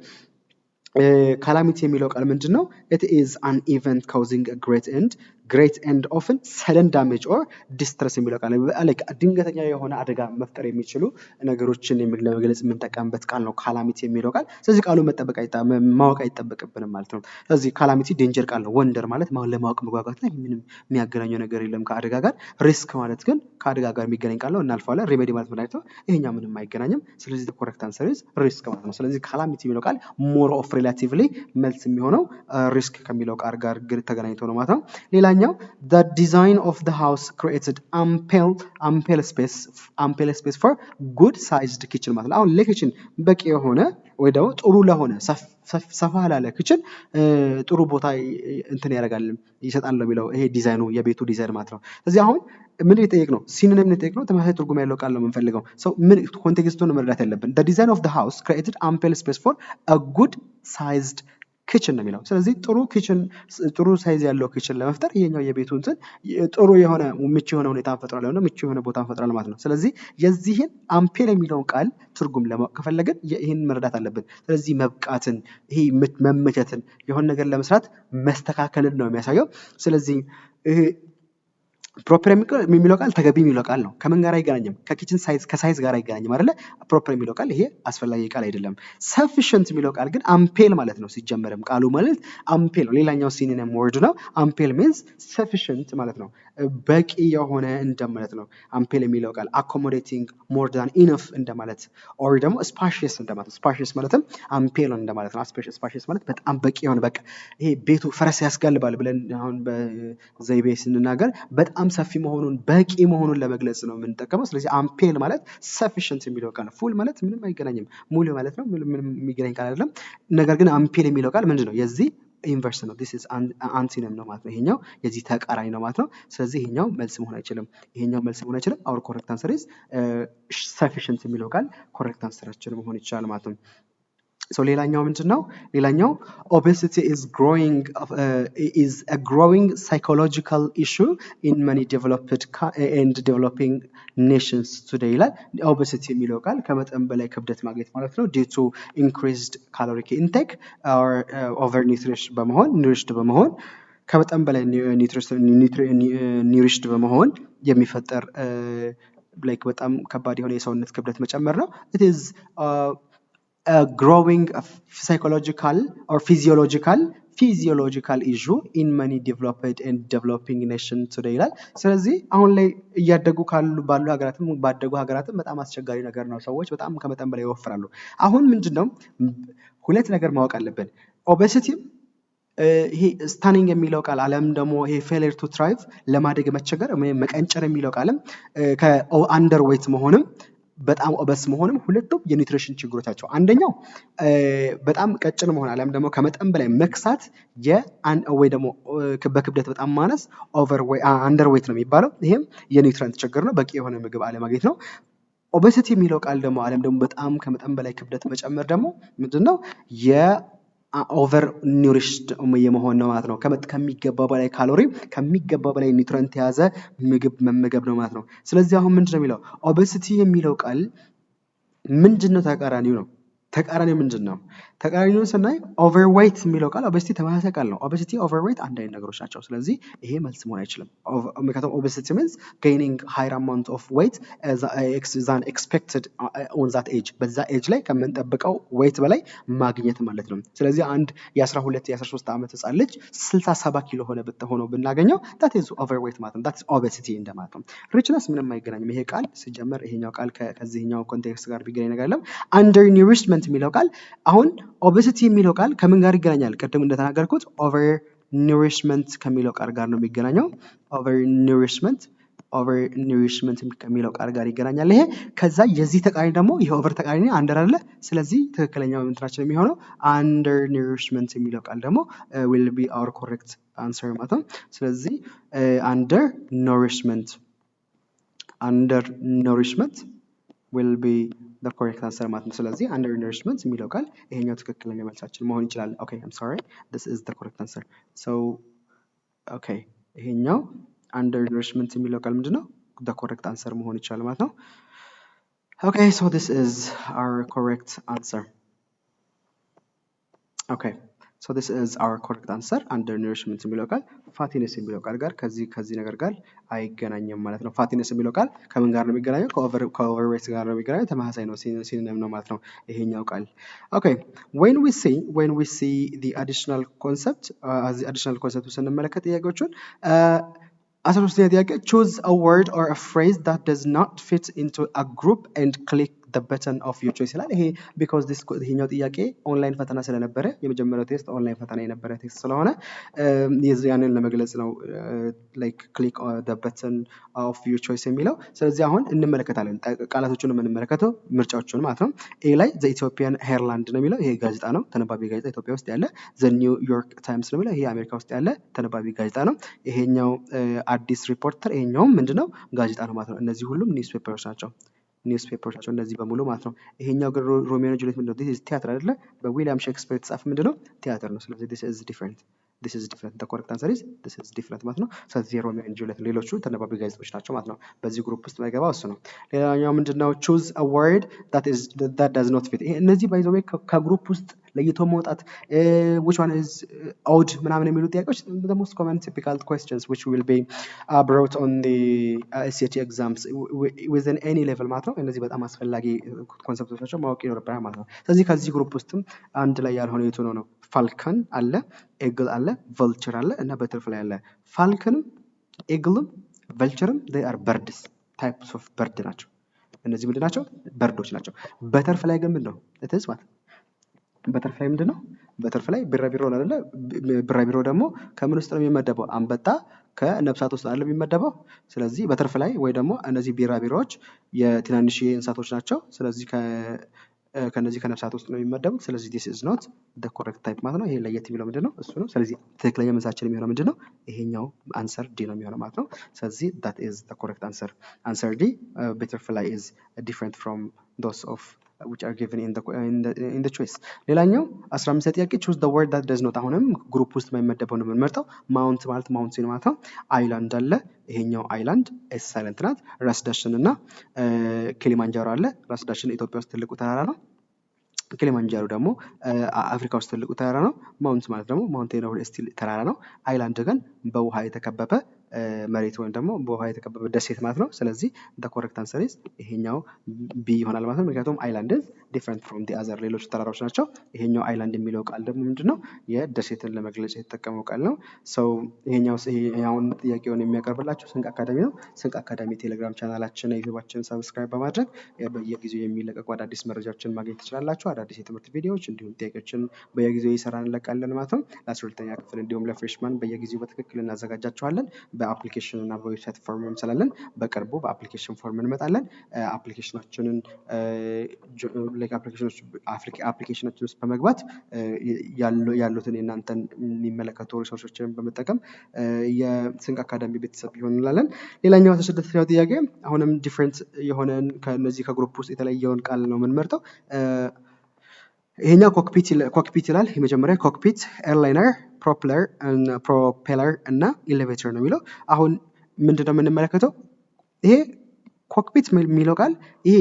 calamity የሚለው ቃል ምንድን ነው? It is an event causing great and often sudden damage or distress የሚለው ቃል ድንገተኛ የሆነ አደጋ መፍጠር የሚችሉ ነገሮችን ለመግለጽ የምንጠቀምበት ቃል ነው calamity የሚለው ቃል። ስለዚህ ቃሉን መጠበቅ ማወቅ አይጠበቅብንም ማለት ነው። ስለዚህ calamity danger ቃል ነው። Wonder ማለት ለማወቅ መጓጓት ነው። ምንም የሚያገናኘው ነገር የለም ከአደጋ ጋር። Risk ማለት ግን ከአደጋ ጋር የሚገናኝ ቃል ነው፣ እናልፈዋለን። Remedy ማለት መድኃኒት ነው። ይሄኛው ምንም አይገናኝም። ስለዚህ correct answer is risk ማለት ነው። ስለዚህ calamity የሚለው ቃል more of relatively መልስ የሚሆነው risk ከሚለው ቃል ጋር ተገናኝቶ ነው ማለት ነው። ሌላኛው "The design of the house created ample space for good sized kitchen" ማለት ነው። አሁን ለ kitchen በቂ የሆነ ወይ ደግሞ ጥሩ ለሆነ፣ ሰፋ ላለ kitchen ጥሩ ቦታ እንትን ያደርጋል፣ ይሰጣል ነው የሚለው ይሄ ዲዛይኑ፣ የቤቱ ዲዛይን ማለት ነው። ስለዚህ አሁን ምን የጠየቅነው? Synonym የጠየቅነው፣ ተመሳሳይ ትርጉም ያለው ቃል ነው የምንፈልገው። So ምን context ኡን መረዳት ያለብን "The design of the house created ample space for a good sized kitchen" ነው የሚለው። ስለዚህ ጥሩ kitchen፣ ጥሩ size ያለው kitchen ለመፍጠር ይሄኛው የቤቱ እንትን ጥሩ የሆነ፣ ምቹ የሆነ ሁኔታ ፈጥሯል፣ ሆነ ምቹ የሆነ ቦታ ፈጥሯል ማለት ነው። ስለዚህ የዚህን ample የሚለውን ቃል ትርጉም ለማወቅ ከፈለግን ይህን መረዳት አለብን። ስለዚህ መብቃትን፣ ይሄ መመቸትን፣ የሆነ ነገር ለመስራት መስተካከልን ነው የሚያሳየው። ስለዚህ ይሄ proper የሚለው ቃል ተገቢ የሚለው ቃል ነው። ከምን ጋር አይገናኝም? ከ kitchen size፣ ከ size ጋር አይገናኝም አይደለ? Proper የሚለው ቃል ይሄ አስፈላጊ ቃል አይደለም። Sufficient የሚለው ቃል ግን ample ማለት ነው። ሲጀመርም ቃሉ ማለት ample ነው። ሌላኛው synonym word ነው። Ample means sufficient ማለት ነው። በቂ የሆነ እንደማለት ነው። Ample የሚለው ቃል accommodating more than enough እንደማለት or ደግሞ spacious እንደማለት ነው። Spacious ማለትም ample እንደማለት ነው። Spacious ማለት በጣም በቂ የሆነ፣ በቃ ይሄ ቤቱ ፈረስ ያስጋልባል ብለን አሁን በዘይቤ ስንናገር በጣም ሰፊ መሆኑን፣ በቂ መሆኑን ለመግለጽ ነው የምንጠቀመው። ስለዚህ ample ማለት sufficient የሚለው ቃል ነው። Full ማለት ምንም አይገናኝም። ሙሉ ማለት ነው። ምንም የሚገናኝ ቃል አይደለም። ነገር ግን ample የሚለው ቃል ምንድን ነው? የዚህ inverse ነው። This is antonym ነው ማለት ነው። ይሄኛው የዚህ ተቃራኒ ነው ማለት ነው። ስለዚህ ይሄኛው መልስ መሆን አይችልም። ይሄኛው መልስ መሆን አይችልም። Our correct answer is sufficient የሚለው ቃል correct answer ኣችን መሆን ይችላል ማለት ነው። So ሌላኛው ምንድን ነው? ሌላኛው "Obesity is a growing psychological issue in many developed and developing nations today" ይላል። Obesity የሚለው ቃል ከመጠን በላይ ክብደት ማግኘት ማለት ነው። Due to increased caloric intake or over nutrition በመሆን፣ nourished በመሆን፣ ከመጠን በላይ nourished በመሆን የሚፈጠር like በጣም ከባድ የሆነ የሰውነት ክብደት መጨመር ነው። It is a growing psychological or physiological issue in many developed and developing nation today ይላል። ስለዚህ አሁን ላይ እያደጉ ካሉ ባሉ ሀገራትም ባደጉ ሀገራትም በጣም አስቸጋሪ ነገር ነው። ሰዎች በጣም ከመጠን በላይ ይወፍራሉ። አሁን ምንድን ነው፣ ሁለት ነገር ማወቅ አለብን። Obesity ም ይሄ stunting የሚለው ቃል አለም ደግሞ ይሄ failure to thrive፣ ለማደግ መቸገር ወይም መቀንጨር የሚለው ቃልም ከ underweight መሆንም በጣም obese መሆንም ሁለቱም የ nutrition ችግሮች ናቸው። አንደኛው በጣም ቀጭን መሆን አሊያም ደግሞ ከመጠን በላይ መክሳት ወይ ደግሞ በክብደት በጣም ማነስ underweight ነው የሚባለው። ይሄም የ nutrient ችግር ነው፣ በቂ የሆነ ምግብ አለማግኘት ነው። Obesity የሚለው ቃል ደግሞ አሊያም ደግሞ በጣም ከመጠን በላይ ክብደት መጨመር ደግሞ ምንድነው? የ over nourished የመሆን ነው ማለት ነው። ከሚገባው በላይ ካሎሪ፣ ከሚገባው በላይ nutrient የያዘ ምግብ መመገብ ነው ማለት ነው። ስለዚህ አሁን ምንድን ነው የሚለው? Obesity የሚለው ቃል ምንድን ነው ተቃራኒው ነው? ተቃራኒው ምንድን ነው? ተቃራኒውን ስናይ overweight የሚለው ቃል obesity ተመሳሳይ ቃል ነው። Obesity፣ overweight አንድ አይነት ነገሮች ናቸው። ስለዚህ ይሄ መልስ መሆን አይችልም። ምክንያቱም obesity means gaining higher amount of weight than expected on that age፣ በዛ age ላይ ከምንጠብቀው weight በላይ ማግኘት ማለት ነው። ስለዚህ አንድ የ12 የ13 ዓመት ህፃን ልጅ 67 ኪሎ ሆኖ ብናገኘው that is overweight ማለት ነው። That is obesity እንደማለት ነው። Richness ምንም አይገናኝም። ይሄ ቃል ሲጀመር ይሄኛው ቃል ከዚህኛው context ጋር ቢገናኝ ነገር የለም። Undernourishment የሚለው ቃል፣ አሁን obesity የሚለው ቃል ከምን ጋር ይገናኛል? ቅድም እንደተናገርኩት over nourishment ከሚለው ቃል ጋር ነው የሚገናኘው። Over nourishment ከሚለው ቃል ጋር ይገናኛል። ይሄ ከዛ የዚህ ተቃራኒ ደግሞ ይሄ over ተቃራኒ under አለ። ስለዚህ ትክክለኛው እንትናችን የሚሆነው undernourishment የሚለው ቃል ደግሞ will be our correct answer ማለት ነው። ስለዚህ undernourishment will be the correct answer ማለት ነው። ስለዚህ undernourishment የሚለው ቃል ይሄኛው ትክክለኛ መልሳችን መሆን ይችላል። Okay, I'm sorry, this is the correct answer. So okay, ይሄኛው undernourishment የሚለው ቃል ምንድነው? The correct answer መሆን ይችላል ማለት ነው። Okay, so this is our correct answer. Okay, so this is our correct answer. Undernourishment የሚለው ቃል fattiness የሚለው ቃል ጋር ከዚህ ነገር ጋር አይገናኝም ማለት ነው። Fattiness የሚለው ቃል ከምን ጋር ነው የሚገናኘው? ከ overweight ጋር ነው የሚገናኘው። ተመሳሳይ ነው፣ synonym ነው ማለት ነው ይሄኛው ቃል። Okay, when we see the additional concept፣ additional concept ስንመለከት ጥያቄዎቹን፣ 13ኛ ጥያቄ፣ choose a word or a phrase that does not fit into a group and click the button of your choice ይላል። ይሄ because this ይሄኛው ጥያቄ ኦንላይን ፈተና ስለነበረ፣ የመጀመሪያው test online ፈተና የነበረ test ስለሆነ ያንን ለመግለጽ ነው like click the button of your choice የሚለው። ስለዚህ አሁን እንመለከታለን፣ ቃላቶቹን የምንመለከተው ምርጫዎቹን ማለት ነው። A ላይ The Ethiopian Herald ነው የሚለው፣ ይሄ ጋዜጣ ነው፣ ተነባቢ ጋዜጣ ኢትዮጵያ ውስጥ ያለ። The New York Times ነው የሚለው፣ ይሄ አሜሪካ ውስጥ ያለ ተነባቢ ጋዜጣ ነው። ይሄኛው Addis Reporter፣ ይሄኛውም ምንድነው? ጋዜጣ ነው ማለት ነው። እነዚህ ሁሉም newspaper ኦች ናቸው። Newspaper ኦች ናቸው እነዚህ በሙሉ ማለት ነው። ይሄኛው ግን Romeo and Juliet ምንድነው? This ቲያትር አይደለ? በዊሊያም ሼክስፒር የተጻፈ ምንድነው? ቲያትር ነው። ስለዚህ this is different, this is different. The correct answer is this is different ማለት ነው። ስለዚህ Romeo and Juliet፣ ሌሎቹ ተነባቢ ጋዜጦች ናቸው ማለት ነው። በዚህ group ውስጥ የማይገባው እሱ ነው። ሌላኛው ምንድነው? Choose a word that does not fit። ይሄ እነዚህ by the way ከ group ውስጥ ለይቶ መውጣት፣ which one is odd ምናምን የሚሉ ጥያቄዎች the most common typical questions which will be brought on the SAT exams within any level ማለት ነው። እነዚህ በጣም አስፈላጊ concept ኦች ናቸው፣ ማወቅ ይኖርብናል ማለት ነው። ስለዚህ ከዚህ group ውስጥም አንድ ላይ ያልሆነ የቱ ነው ነው? Falcon አለ፣ eagle አለ፣ vulture አለ እና butterfly አለ። Falcon ም eagle ም vulture ም they are birds፣ types of bird ናቸው። እነዚህ ምንድን ናቸው? Bird ኦች ናቸው። Butterfly ግን ምንድን ነው? It's what? Butterfly ምንድን ነው? Butterfly ቢራቢሮ ነው አይደለ? ቢራቢሮ ደግሞ ከምን ውስጥ ነው የሚመደበው? አንበጣ ከነፍሳት ውስጥ አይደለም የሚመደበው? ስለዚህ butterfly ወይ ደግሞ እነዚህ ቢራቢሮዎች የትናንሽ እንስሳቶች ናቸው። ስለዚህ ከነዚህ ከነፍሳት ውስጥ ነው የሚመደቡት። ስለዚህ this is not the correct type ማለት ነው። ይሄ ለየት የሚለው ምንድን ነው? እሱ ነው። ስለዚህ ትክክለኛ መልሳችን የሚሆነው ምንድን ነው? ይሄኛው answer D ነው የሚሆነው ማለት ነው። ስለዚህ that is the correct answer, answer D. Butterfly is different from those of which are given in the choice። ሌላኛው 15 ጥያቄ፣ choose the word that does not፣ አሁንም group ውስጥ የማይመደበው ነው የምንመርጠው። Mount ማለት mountain ማለት ነው። Island አለ። ይሄኛው island S silent ናት። ራስ ዳሽን እና ኪሊማንጃሮ አለ። ራስ ዳሽን ኢትዮጵያ ውስጥ ትልቁ ተራራ ነው። ኪሊማንጃሮ ደግሞ አፍሪካ ውስጥ ትልቁ ተራራ ነው። Mount ማለት ደግሞ mountain ነው፣ still ተራራ ነው። Island ግን በውሃ የተከበበ መሬት ወይም ደግሞ በውሃ የተከበበ ደሴት ማለት ነው። ስለዚህ the correct answer is ይሄኛው B ይሆናል ማለት ነው። ምክንያቱም island is different from the other፣ ሌሎች ተራራዎች ናቸው። ይሄኛው island የሚለው ቃል ደግሞ ምንድን ነው? የደሴትን ለመግለጽ የተጠቀመው ቃል ነው። So ይሄኛው አሁን ጥያቄውን የሚያቀርብላችሁ ስንቅ አካዳሚ ነው። ስንቅ አካዳሚ ቴሌግራም ቻናላችን፣ ዩቲዩባችንን subscribe በማድረግ በየጊዜው የሚለቀቁ አዳዲስ መረጃዎችን ማግኘት ትችላላችሁ። አዳዲስ የትምህርት ቪዲዮዎች እንዲሁም ጥያቄዎችን በየጊዜው እየሰራን እንለቃለን ማለት ነው። ለ12ኛ ክፍል እንዲሁም ለ freshman በየጊዜው በትክክል እናዘጋጃቸዋለን። በ application እና በ website form ስላለን በቅርቡ በ application form እንመጣለን። Application ኣችን ውስጥ በመግባት ያሉትን የእናንተን የሚመለከቱ resource ኦችን በመጠቀም የስንቅ አካዳሚ ቤተሰብ ይሆኑ እንላለን። ሌላኛው 16ኛው ጥያቄ አሁንም different የሆነን ከነዚህ ከ group ውስጥ የተለየውን ቃል ነው የምንመርጠው። ይሄኛው cockpit ይላል። የመጀመሪያ cockpit፣ airliner፣ propeller እና elevator ነው የሚለው። አሁን ምንድነው የምንመለከተው? ይሄ cockpit የሚለው ቃል ይሄ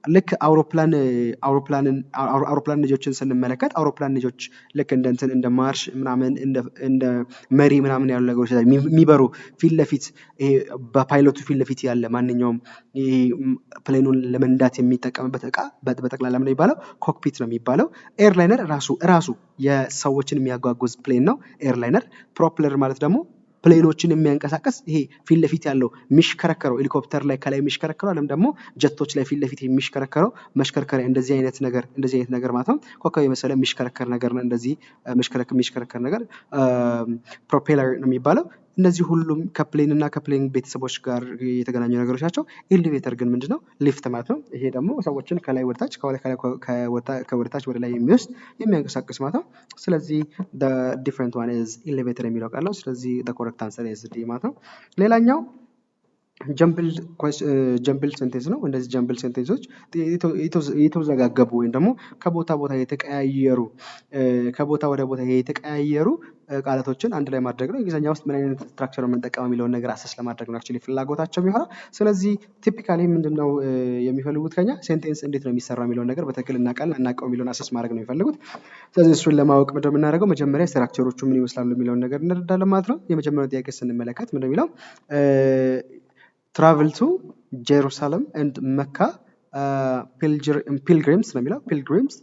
ልክ አውሮፕላን አውሮፕላንን አውሮፕላን ነጂዎችን ስንመለከት አውሮፕላን ነጂዎች ልክ እንደ እንትን እንደ ማርሽ ምናምን፣ እንደ መሪ ምናምን ያሉ ነገሮች የሚበሩ ፊት ለፊት፣ ይሄ በፓይለቱ ፊት ለፊት ያለ ማንኛውም ይሄ plane ኑን ለመንዳት የሚጠቀምበት እቃ በጠቅላላ ምን የሚባለው? Cockpit ነው የሚባለው። Airliner ራሱ የሰዎችን የሚያጓጉዝ plane ነው airliner። Propeller ማለት ደግሞ plane ኖችን የሚያንቀሳቀስ ይሄ ፊት ለፊት ያለው የሚሽከረከረው፣ ሄሊኮፕተር ላይ ከላይ የሚሽከረከረው አለም ደግሞ ጀቶች ላይ ፊት ለፊት የሚሽከረከረው መሽከርከሪያ እንደዚህ አይነት ነገር ማለት ነው። ኮከብ የመሰለ የሚሽከረከር ነገር ነው። እንደዚህ የሚሽከረከር ነገር propeller ነው የሚባለው። እነዚህ ሁሉም ከ plane እና ከ plane ቤተሰቦች ጋር የተገናኙ ነገሮች ናቸው። Elevator ግን ምንድነው? ሊፍት ማለት ነው። ይሄ ደግሞ ሰዎችን ከላይ ወደታች፣ ከወደታች ወደ ላይ የሚወስድ፣ የሚያንቀሳቅስ ማለት ነው። ስለዚህ different one is elevator የሚለው ቃል ነው። ስለዚህ correct answer is D ማለት ነው። ሌላኛው jumble sentence ነው። እነዚህ jumble sentence ኦች የተወዘጋገቡ ወይም ደግሞ ከቦታ ቦታ የተቀያየሩ፣ ከቦታ ወደ ቦታ የተቀያየሩ ቃላቶችን አንድ ላይ ማድረግ ነው። እንግሊዝኛ ውስጥ ምን አይነት structure ነው የምንጠቀመው የሚለውን ነገር assess ለማድረግ ነው actually ፍላጎታቸው የሚሆነው። ስለዚህ typically ምንድነው የሚፈልጉት ከኛ? Sentence እንዴት ነው የሚሰራው የሚለውን ነገር በትክክል እናውቃለን አናውቀው የሚለውን assess ማድረግ ነው የሚፈልጉት። ስለዚህ እሱን ለማወቅ ምንድነው የምናደርገው? መጀመሪያ structure ኦቹ ምን ይመስላሉ የሚለውን ነገር እንረዳለን ማለት ነው። የመጀመሪያው ጥያቄ ስንመለከት ምንድነው የሚለው? Travel to Jerusalem and Mecca pilgrims ነው የሚለው። Pilgrims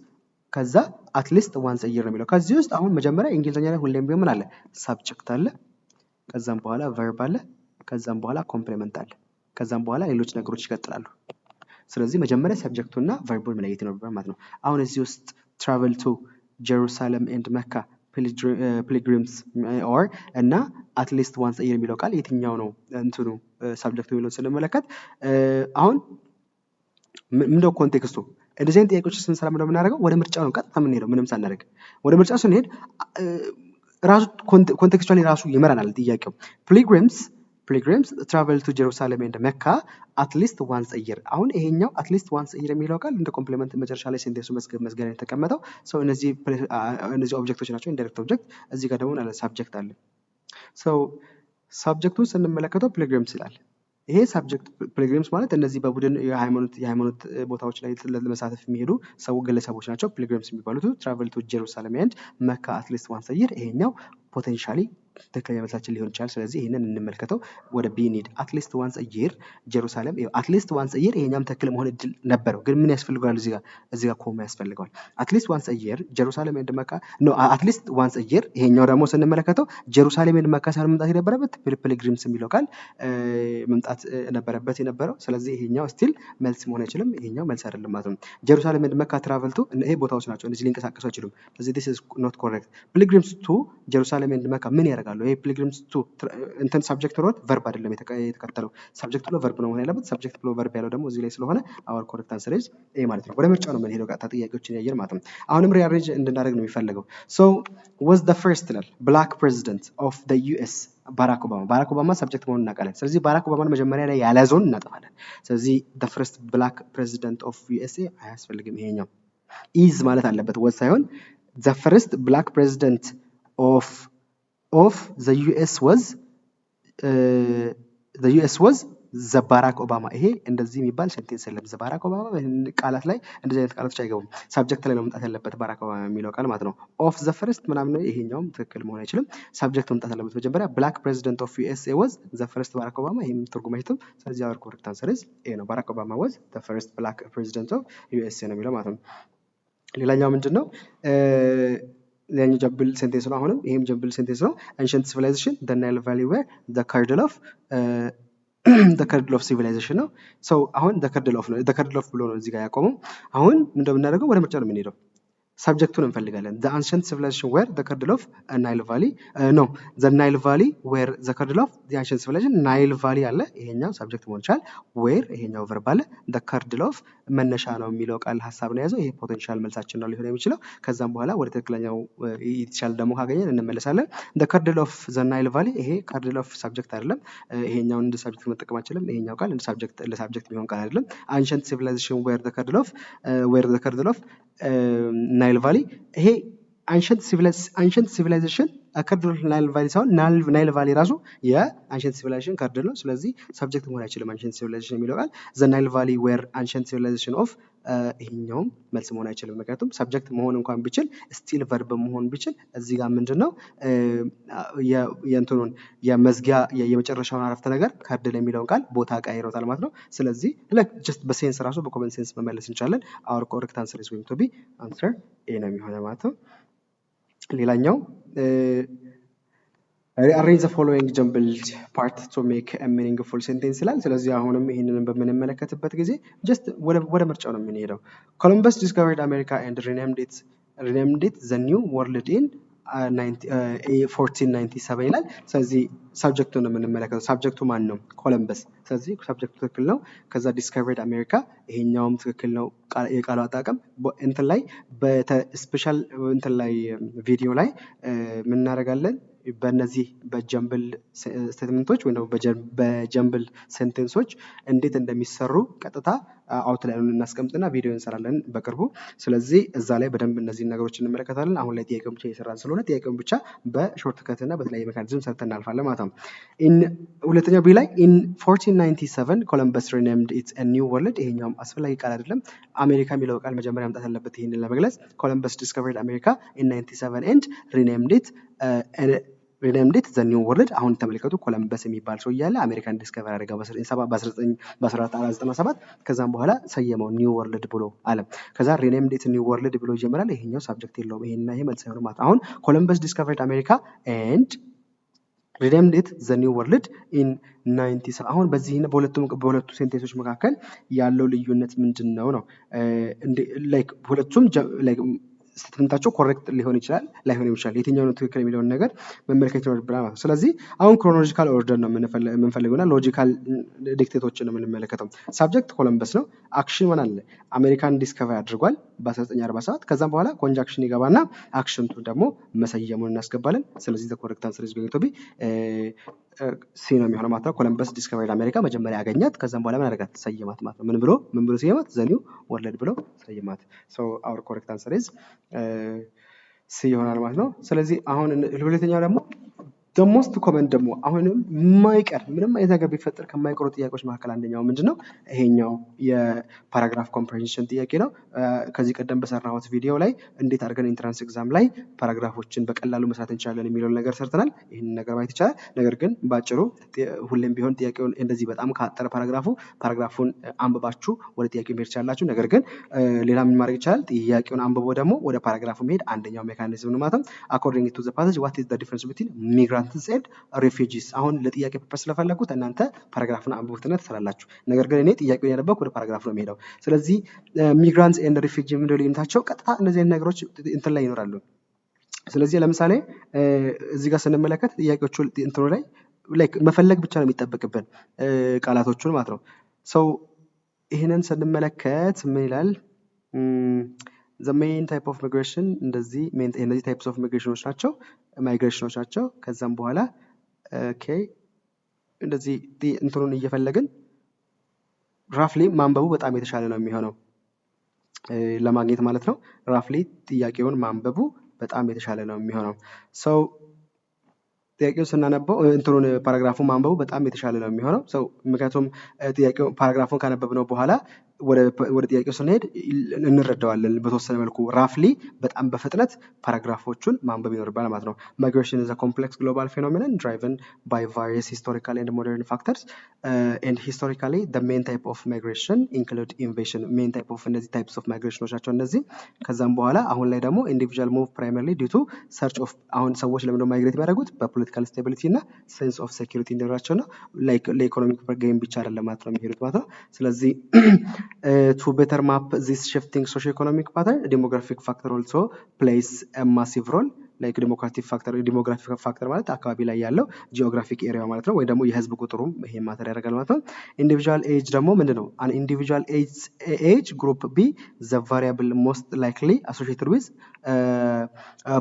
ከዛ at least once a year ነው የሚለው። ከዚህ ውስጥ አሁን መጀመሪያ እንግሊዝኛ ላይ ሁሌም ቢሆን ምን አለ? Subject አለ፣ ከዛም በኋላ verb አለ፣ ከዛም በኋላ complement አለ፣ ከዛም በኋላ ሌሎች ነገሮች ይቀጥላሉ። ስለዚህ መጀመሪያ subject ኡና verb ኡን መለየት ይኖርብናል ማለት ነው። አሁን እዚህ ውስጥ travel to Jerusalem and Mecca pilgrims or እና at least once a year የሚለው ቃል የትኛው ነው እንትኑ subject ኡ የሚለውን ስንመለከት አሁን ምንድነው context ኡ? እንደዚህ አይነት ጥያቄዎች ስንሰራ ምንድነው የምናደርገው? ወደ ምርጫው ነው ቀጥታ የምንሄደው ምንም ሳናደርግ። ወደ ምርጫው ስንሄድ ራሱ contextually ራሱ ይመራናል ጥያቄው። Pilgrims travel to Jerusalem and Mecca at least once a year። አሁን ይሄኛው at least once a year የሚለው ቃል እንደ complement መጨረሻ ላይ sentence ኡ መዝገብ የተቀመጠው so እነዚህ object ኦች ናቸው፣ indirect object። እዚህ ጋር ደግሞ subject አለ። So subject ኡን ስንመለከተው pilgrims ይላል። ይሄ subject pilgrims ማለት እነዚህ በቡድን የሃይማኖት ቦታዎች ላይ ለመሳተፍ የሚሄዱ ሰው ግለሰቦች ናቸው pilgrims የሚባሉት። Travel to Jerusalem and Mecca at least once a year፣ ይሄኛው potentially ትክክለኛ መልሳችን ሊሆን ይችላል። ስለዚህ ይህንን እንመልከተው። ወደ B እንሂድ። At least once a year Jerusalem፣ at least once a year ይሄኛም ትክክል መሆን እድል ነበረው፣ ግን ምን ያስፈልገዋል? እዚህ ጋር comma ያስፈልገዋል። At least once a year Jerusalem and Mecca no፣ at least once a year። ይሄኛው ደግሞ ስንመለከተው Jerusalem and Mecca ሳይሆን መምጣት የነበረበት pilgrims የሚለው ቃል መምጣት ነበረበት የነበረው። ስለዚህ ይሄኛው still መልስ መሆን አይችልም። ይሄኛው መልስ አይደለም ማለት ነው። Jerusalem and Mecca travel to፣ ይሄ ቦታዎች ናቸው። እነዚህ ሊንቀሳቀሱ አይችሉም። ስለዚህ this is not correct። Pilgrims to Jerusalem and Mecca ምን ያደርጋሉ? ይሄ pilgrims to እንትን subject ኖሮት verb አይደለም የተከተለው። Subject ብሎ verb ነው መሆን ያለበት። Subject ብሎ verb ያለው ደግሞ እዚህ ላይ ስለሆነ our correct answer is A ማለት ነው። ወደ ምርጫው ነው የምንሄደው ቀጥታ ጥያቄዎችን ያየን ማለት ነው። አሁንም rearrange እንድናደርግ ነው የሚፈልገው። So was the first ይላል black president of the US ባራክ ኦባማ። ባራክ ኦባማ subject መሆኑን እናውቃለን። ስለዚህ ባራክ ኦባማን መጀመሪያ ላይ ያልያዘውን እናጠፋለን። ስለዚህ the first black president of USA አያስፈልግም። ይሄኛው is ማለት አለበት፣ was ሳይሆን። The first black president of the US was the US was the ባራክ ኦባማ። ይሄ እንደዚህ የሚባል sentence የለም። The ባራክ ኦባማ ቃላት ላይ እንደዚህ አይነት ቃላቶች አይገቡም። Subject ላይ ነው መምጣት ያለበት ባራክ ኦባማ የሚለው ቃል ማለት ነው። Of the first ምናምን ይሄኛውም ትክክል መሆን አይችልም። Subject መምጣት አለበት መጀመሪያ። Black president of USA was the first ባራክ ኦባማ፣ ይሄም ትርጉም አይሰጥም። ስለዚህ our correct answer is A ነው። ባራክ ኦባማ was the first black president of USA ነው የሚለው ማለት ነው። ሌላኛው ምንድን ነው? ሌላኛው jumble sentence ነው። አሁንም ይሄም jumble sentence ነው። Ancient civilization the Nile Valley were the cradle of civilization ነው። So አሁን the cradle of ነው፣ the cradle of ብሎ ነው እዚህ ጋር ያቆመው። አሁን ምንድነው የምናደርገው? ወደ ምርጫ ነው የምንሄደው። Subject ኡን እንፈልጋለን። The ancient civilization were the cradle of Nile Valley no፣ the Nile Valley were the cradle of the ancient civilization። Nile Valley አለ፣ ይሄኛው subject መሆን ይችላል። Were ይሄኛው verb አለ። The cradle of መነሻ ነው የሚለው ቃል ሀሳብ ነው የያዘው። ይሄ potential መልሳችን ነው ሊሆን የሚችለው። ከዛም በኋላ ወደ ትክክለኛው የተሻለ ደግሞ ካገኘን እንመለሳለን። The cradle of the Nile Valley፣ ይሄ cradle of subject አይደለም። ይሄኛውን እንደ subject መጠቀም አንችልም። ይሄኛው ቃል እንደ subject ለ subject የሚሆን ቃል አይደለም። Ancient civilization were the cradle of Nile Valley፣ ይሄ ancient civilization Cradle of Nile Valley ሳይሆን Nile Valley ራሱ የ ancient civilization cradle ነው። ስለዚህ subject መሆን አይችልም ancient civilization የሚለው ቃል። The Nile Valley were ancient civilization of፣ ይሄኛውም መልስ መሆን አይችልም። ምክንያቱም subject መሆን እንኳን ቢችል፣ still verb መሆን ቢችል፣ እዚህ ጋር ምንድን ነው የእንትኑን የመዝጊያ የመጨረሻውን አረፍተ ነገር cradle የሚለውን ቃል ቦታ ቀይሮታል ማለት ነው። ስለዚህ just በ sense ራሱ በ common sense መመለስ እንችላለን። Our correct answer is going to be answer A ነው የሚሆነው ማለት ነው። ሌላኛው "Arrange the following jumbled part to make meaningful sentence" ይላል። ስለዚህ አሁንም ይህንን በምንመለከትበት ጊዜ just ወደ ምርጫው ነው የምንሄደው። "Columbus discovered America and renamed it the New World in 1497" ይላል። ስለዚህ subject ኡን ነው የምንመለከተው። Subject ኡ ማን ነው? ኮለምበስ። ስለዚህ subject ኡ ትክክል ነው። ከዛ discovered America፣ ይሄኛውም ትክክል ነው። የቃሉ አጠቃቀም እንትን ላይ special እንትን ላይ ቪዲዮ ላይ ምን እናደርጋለን? በእነዚህ በ jumble statement ኦች ወይም ደግሞ በ jumble sentence ኦች እንዴት እንደሚሰሩ ቀጥታ outline ኡን እናስቀምጥና ቪዲዮ እንሰራለን በቅርቡ። ስለዚህ እዛ ላይ በደንብ እነዚህን ነገሮች እንመለከታለን። አሁን ላይ ጥያቄውን ብቻ እየሰራን ስለሆነ ጥያቄውን ብቻ በ shortcut እና በተለያየ mechanism ሰርተን እናልፋለን ማለት ነው። ሁለተኛው B ላይ "In 1497 Columbus renamed it New World"፣ ይሄኛውም አስፈላጊ ቃል አይደለም። አሜሪካ የሚለው ቃል መጀመሪያ መምጣት ያለበት ይህንን ለመግለጽ። "Columbus discovered America in 97 and renamed it the New World"። አሁን ተመልከቱ፣ ኮለምበስ የሚባል ሰው እያለ አሜሪካን discover አደረገ በ1497፣ ከዛም በኋላ ሰየመው New World ብሎ አለ። ከዛ renamed it New World ብሎ ይጀምራል። ይሄኛው subject የለውም። ይሄና ይሄ መልስ አይሆንም ማለት። አሁን "Columbus discovered America and renamed it the New World in 90" አሁን በዚህ በሁለቱ sentence ኦች መካከል ያለው ልዩነት ምንድን ነው ነው? Like ሁለቱም statement ኣቸው correct ሊሆን ይችላል፣ ላይሆን ይችላል። የትኛው ነው ትክክል የሚለውን ነገር መመልከት ይኖርብናል ማለት ነው። ስለዚህ አሁን chronological order ነው የምንፈልገው እና logical dictate ኦችን ነው የምንመለከተው። Subject ኮለምበስ ነው። Action ምን አለ? አሜሪካን discover አድርጓል በ1947። ከዛም በኋላ conjunction ይገባና action ኡን ደግሞ መሰየሙን እናስገባለን። ስለዚህ correct answer is going to be C ነው የሚሆነው ማለት ነው። Columbus discovered America፣ መጀመሪያ ያገኛት፣ ከዛም በኋላ ምን አደረጋት? ሰየማት ማለት ነው። ምን ብሎ ሰየማት? The New World ብሎ ሰየማት። So our correct answer is C ይሆናል ማለት ነው። ስለዚህ አሁን ሁለተኛው ደግሞ most common ደግሞ አሁንም የማይቀር፣ ምንም አይነት ነገር ቢፈጠር ከማይቀሩ ጥያቄዎች መካከል አንደኛው ምንድን ነው? ይሄኛው የ paragraph comprehension ጥያቄ ነው። ከዚህ ቀደም በሰራሁት ቪዲዮ ላይ እንዴት አድርገን entrance exam ላይ paragraph ኦችን በቀላሉ መስራት እንችላለን የሚለውን ነገር ሰርተናል። ይህንን ነገር ማየት ይቻላል። ነገር ግን በአጭሩ ሁሌም ቢሆን ጥያቄውን እንደዚህ በጣም ካጠረ paragraph ኡ paragraph ኡን አንብባችሁ ወደ ጥያቄው መሄድ ትችላላችሁ። ነገር ግን ሌላ ምን ማድረግ ይቻላል? ጥያቄውን አንብቦ ደግሞ ወደ paragraph ኡ መሄድ አንደኛው mechanism ነው ማለት ነው። "According to the passage, what is the difference between migrants and refugees?" አሁን ለጥያቄ purpose ስለፈለጉት እናንተ paragraph ኡን አንብቡትና ትሰራላችሁ። ነገር ግን እኔ ጥያቄውን ያነበብኩ ወደ paragraph ኡ ነው የሚሄደው። ስለዚህ migrants and refugee ምንድነው ልዩነታቸው? ቀጥታ እነዚህ አይነት ነገሮች እንትን ላይ ይኖራሉ። ስለዚህ ለምሳሌ እዚህ ጋር ስንመለከት ጥያቄዎቹ እንትኑ ላይ like መፈለግ ብቻ ነው የሚጠበቅብን ቃላቶቹን ማለት ነው። So ይህንን ስንመለከት ምን ይላል? The main type of migration እንደዚህ፣ እነዚህ types of migration ኦች ናቸው፣ migration ኦች ናቸው። ከዛም በኋላ okay እንደዚህ እንትኑን እየፈለግን roughly ማንበቡ በጣም የተሻለ ነው የሚሆነው ለማግኘት ማለት ነው። Roughly ጥያቄውን ማንበቡ በጣም የተሻለ ነው የሚሆነው። So ጥያቄውን ስናነበው እንትኑን paragraph ኡን ማንበቡ በጣም የተሻለ ነው የሚሆነው። So ምክንያቱም ጥያቄው paragraph ኡን ካነበብነው በኋላ ወደ ጥያቄው ስንሄድ እንረዳዋለን በተወሰነ መልኩ። Roughly በጣም በፍጥነት paragraph ኦቹን ማንበብ ይኖርብናል ማለት ነው። "Migration is a complex global phenomenon driven by various historical and modern factors, and historically the main type of migration include invasion"። Main type of እነዚህ types of migration ኦች ናቸው እነዚህ። ከዛም በኋላ አሁን ላይ ደግሞ individual move primarily due to search of፣ አሁን ሰዎች ለምንድነው migrate የሚያደርጉት? በ political stability እና sense of security እንዲኖራቸው ነው። ለ economic gain ብቻ አይደለም ማለት ነው የሚሄዱት ማለት ነው። ስለዚህ "To better map this shifting socio economic pattern, demographic factor also plays massive role"። Like demographic factor ማለት አካባቢ ላይ ያለው geographic area ማለት ነው፣ ወይ ደግሞ የህዝብ ቁጥሩም ይሄ matter ያደርጋል ማለት ነው። Individual age ደግሞ ምንድን ነው? "An individual age group be the variable most likely associated with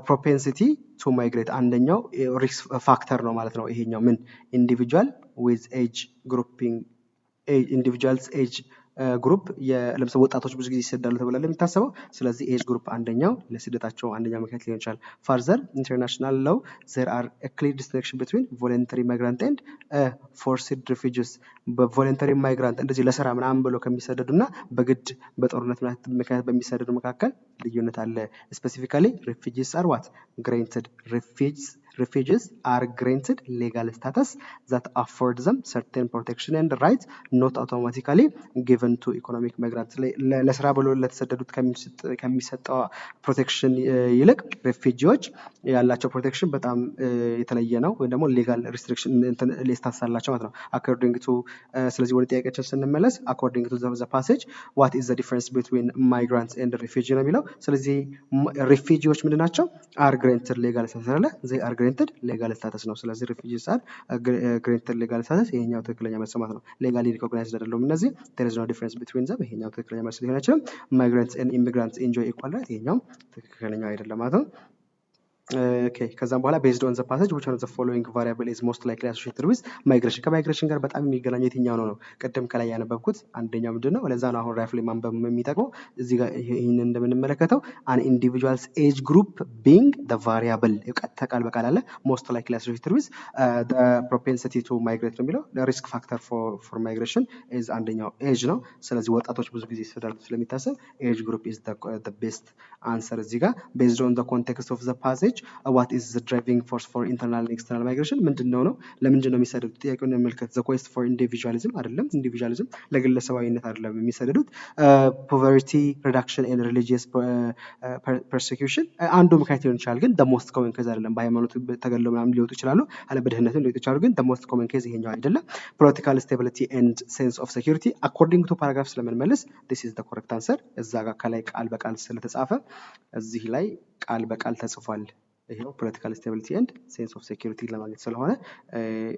propensity to migrate" አንደኛው risk factor ነው ማለት ነው። ይሄኛው ምን individual with age grouping, individuals age group ለምሳሌ ወጣቶች ብዙ ጊዜ ይሰዳሉ ተብሎ የሚታሰበው። ስለዚህ age group አንደኛው ለስደታቸው አንደኛው ምክንያት ሊሆን ይችላል። Further, international law, there are clear distinction between voluntary migrant and forced refugees። በ voluntary migrant እንደዚህ ለስራ ምናምን ብሎ ከሚሰደዱ እና በግድ በጦርነት ምክንያት በሚሰደዱ መካከል ልዩነት አለ። Specifically, refugees are what granted refugees are granted legal status that afford them certain protection and rights not automatically given to economic migrants። ለስራ ብሎ ለተሰደዱት ከሚሰጠው protection ይልቅ refugee ዎች ያላቸው protection በጣም የተለየ ነው፣ ወይም ደግሞ legal restriction status አላቸው ማለት ነው። According to ስለዚህ ወደ ጥያቄያችን ስንመለስ according to the passage, what is the difference between migrants and refugee ነው የሚለው። ስለዚህ refugee ዎች ምንድን ናቸው? Are granted legal status አለ፣ they are granted legal status ነው። ስለዚህ refugees are granted legal status፣ ይሄኛው ትክክለኛ መልስ ማለት ነው። Legally recognized አይደሉም እነዚህ። There is no difference between them፣ ይሄኛው ትክክለኛ መልስ ሊሆን አይችልም። Migrants and immigrants enjoy equal right፣ ይሄኛው ትክክለኛው አይደለም ማለት ነው። Okay፣ ከዛም በኋላ based on the passage, which one of the following variable is most likely associated with migration? ከ migration ጋር በጣም የሚገናኘው የትኛው ነው ነው? ቅድም ከላይ ያነበብኩት አንደኛው ምንድን ነው? ለዛ ነው አሁን roughly ማንበብ የሚጠቅመው። እዚህ ጋር ይህንን እንደምንመለከተው an individual's age group being the variable ቀጥታ ቃል በቃል አለ፣ most likely associated with the propensity to migrate ነው የሚለው። Risk factor for migration is አንደኛው age ነው። ስለዚህ ወጣቶች ብዙ ጊዜ ይሰዳሉ ስለሚታሰብ age group is the best answer እዚህ ጋር። Based on the context of the passage, what is the driving force for internal, external migration ምንድን ነው ነው? ለምንድን ነው የሚሰደዱት? ጥያቄውን እንመልከት። The quest for individualism አይደለም፣ individualism ለግለሰባዊነት አይደለም የሚሰደዱት። Poverty reduction and religious persecution አንዱ ምክንያት ሊሆን ይችላል፣ ግን most common case አይደለም። በሃይማኖት ተገለው ምናምን ሊወጡ ይችላሉ፣ አለ በድህነትም ሊወጡ ይችላሉ፣ ግን most common case ይሄኛው አይደለም። Political stability and sense of security according to paragraph ስለምንመልስ this is the correct answer። እዛ ጋር ከላይ ቃል በቃል ስለተጻፈ፣ እዚህ ላይ ቃል በቃል ተጽፏል። ይሄው political stability and sense of security ለማግኘት ስለሆነ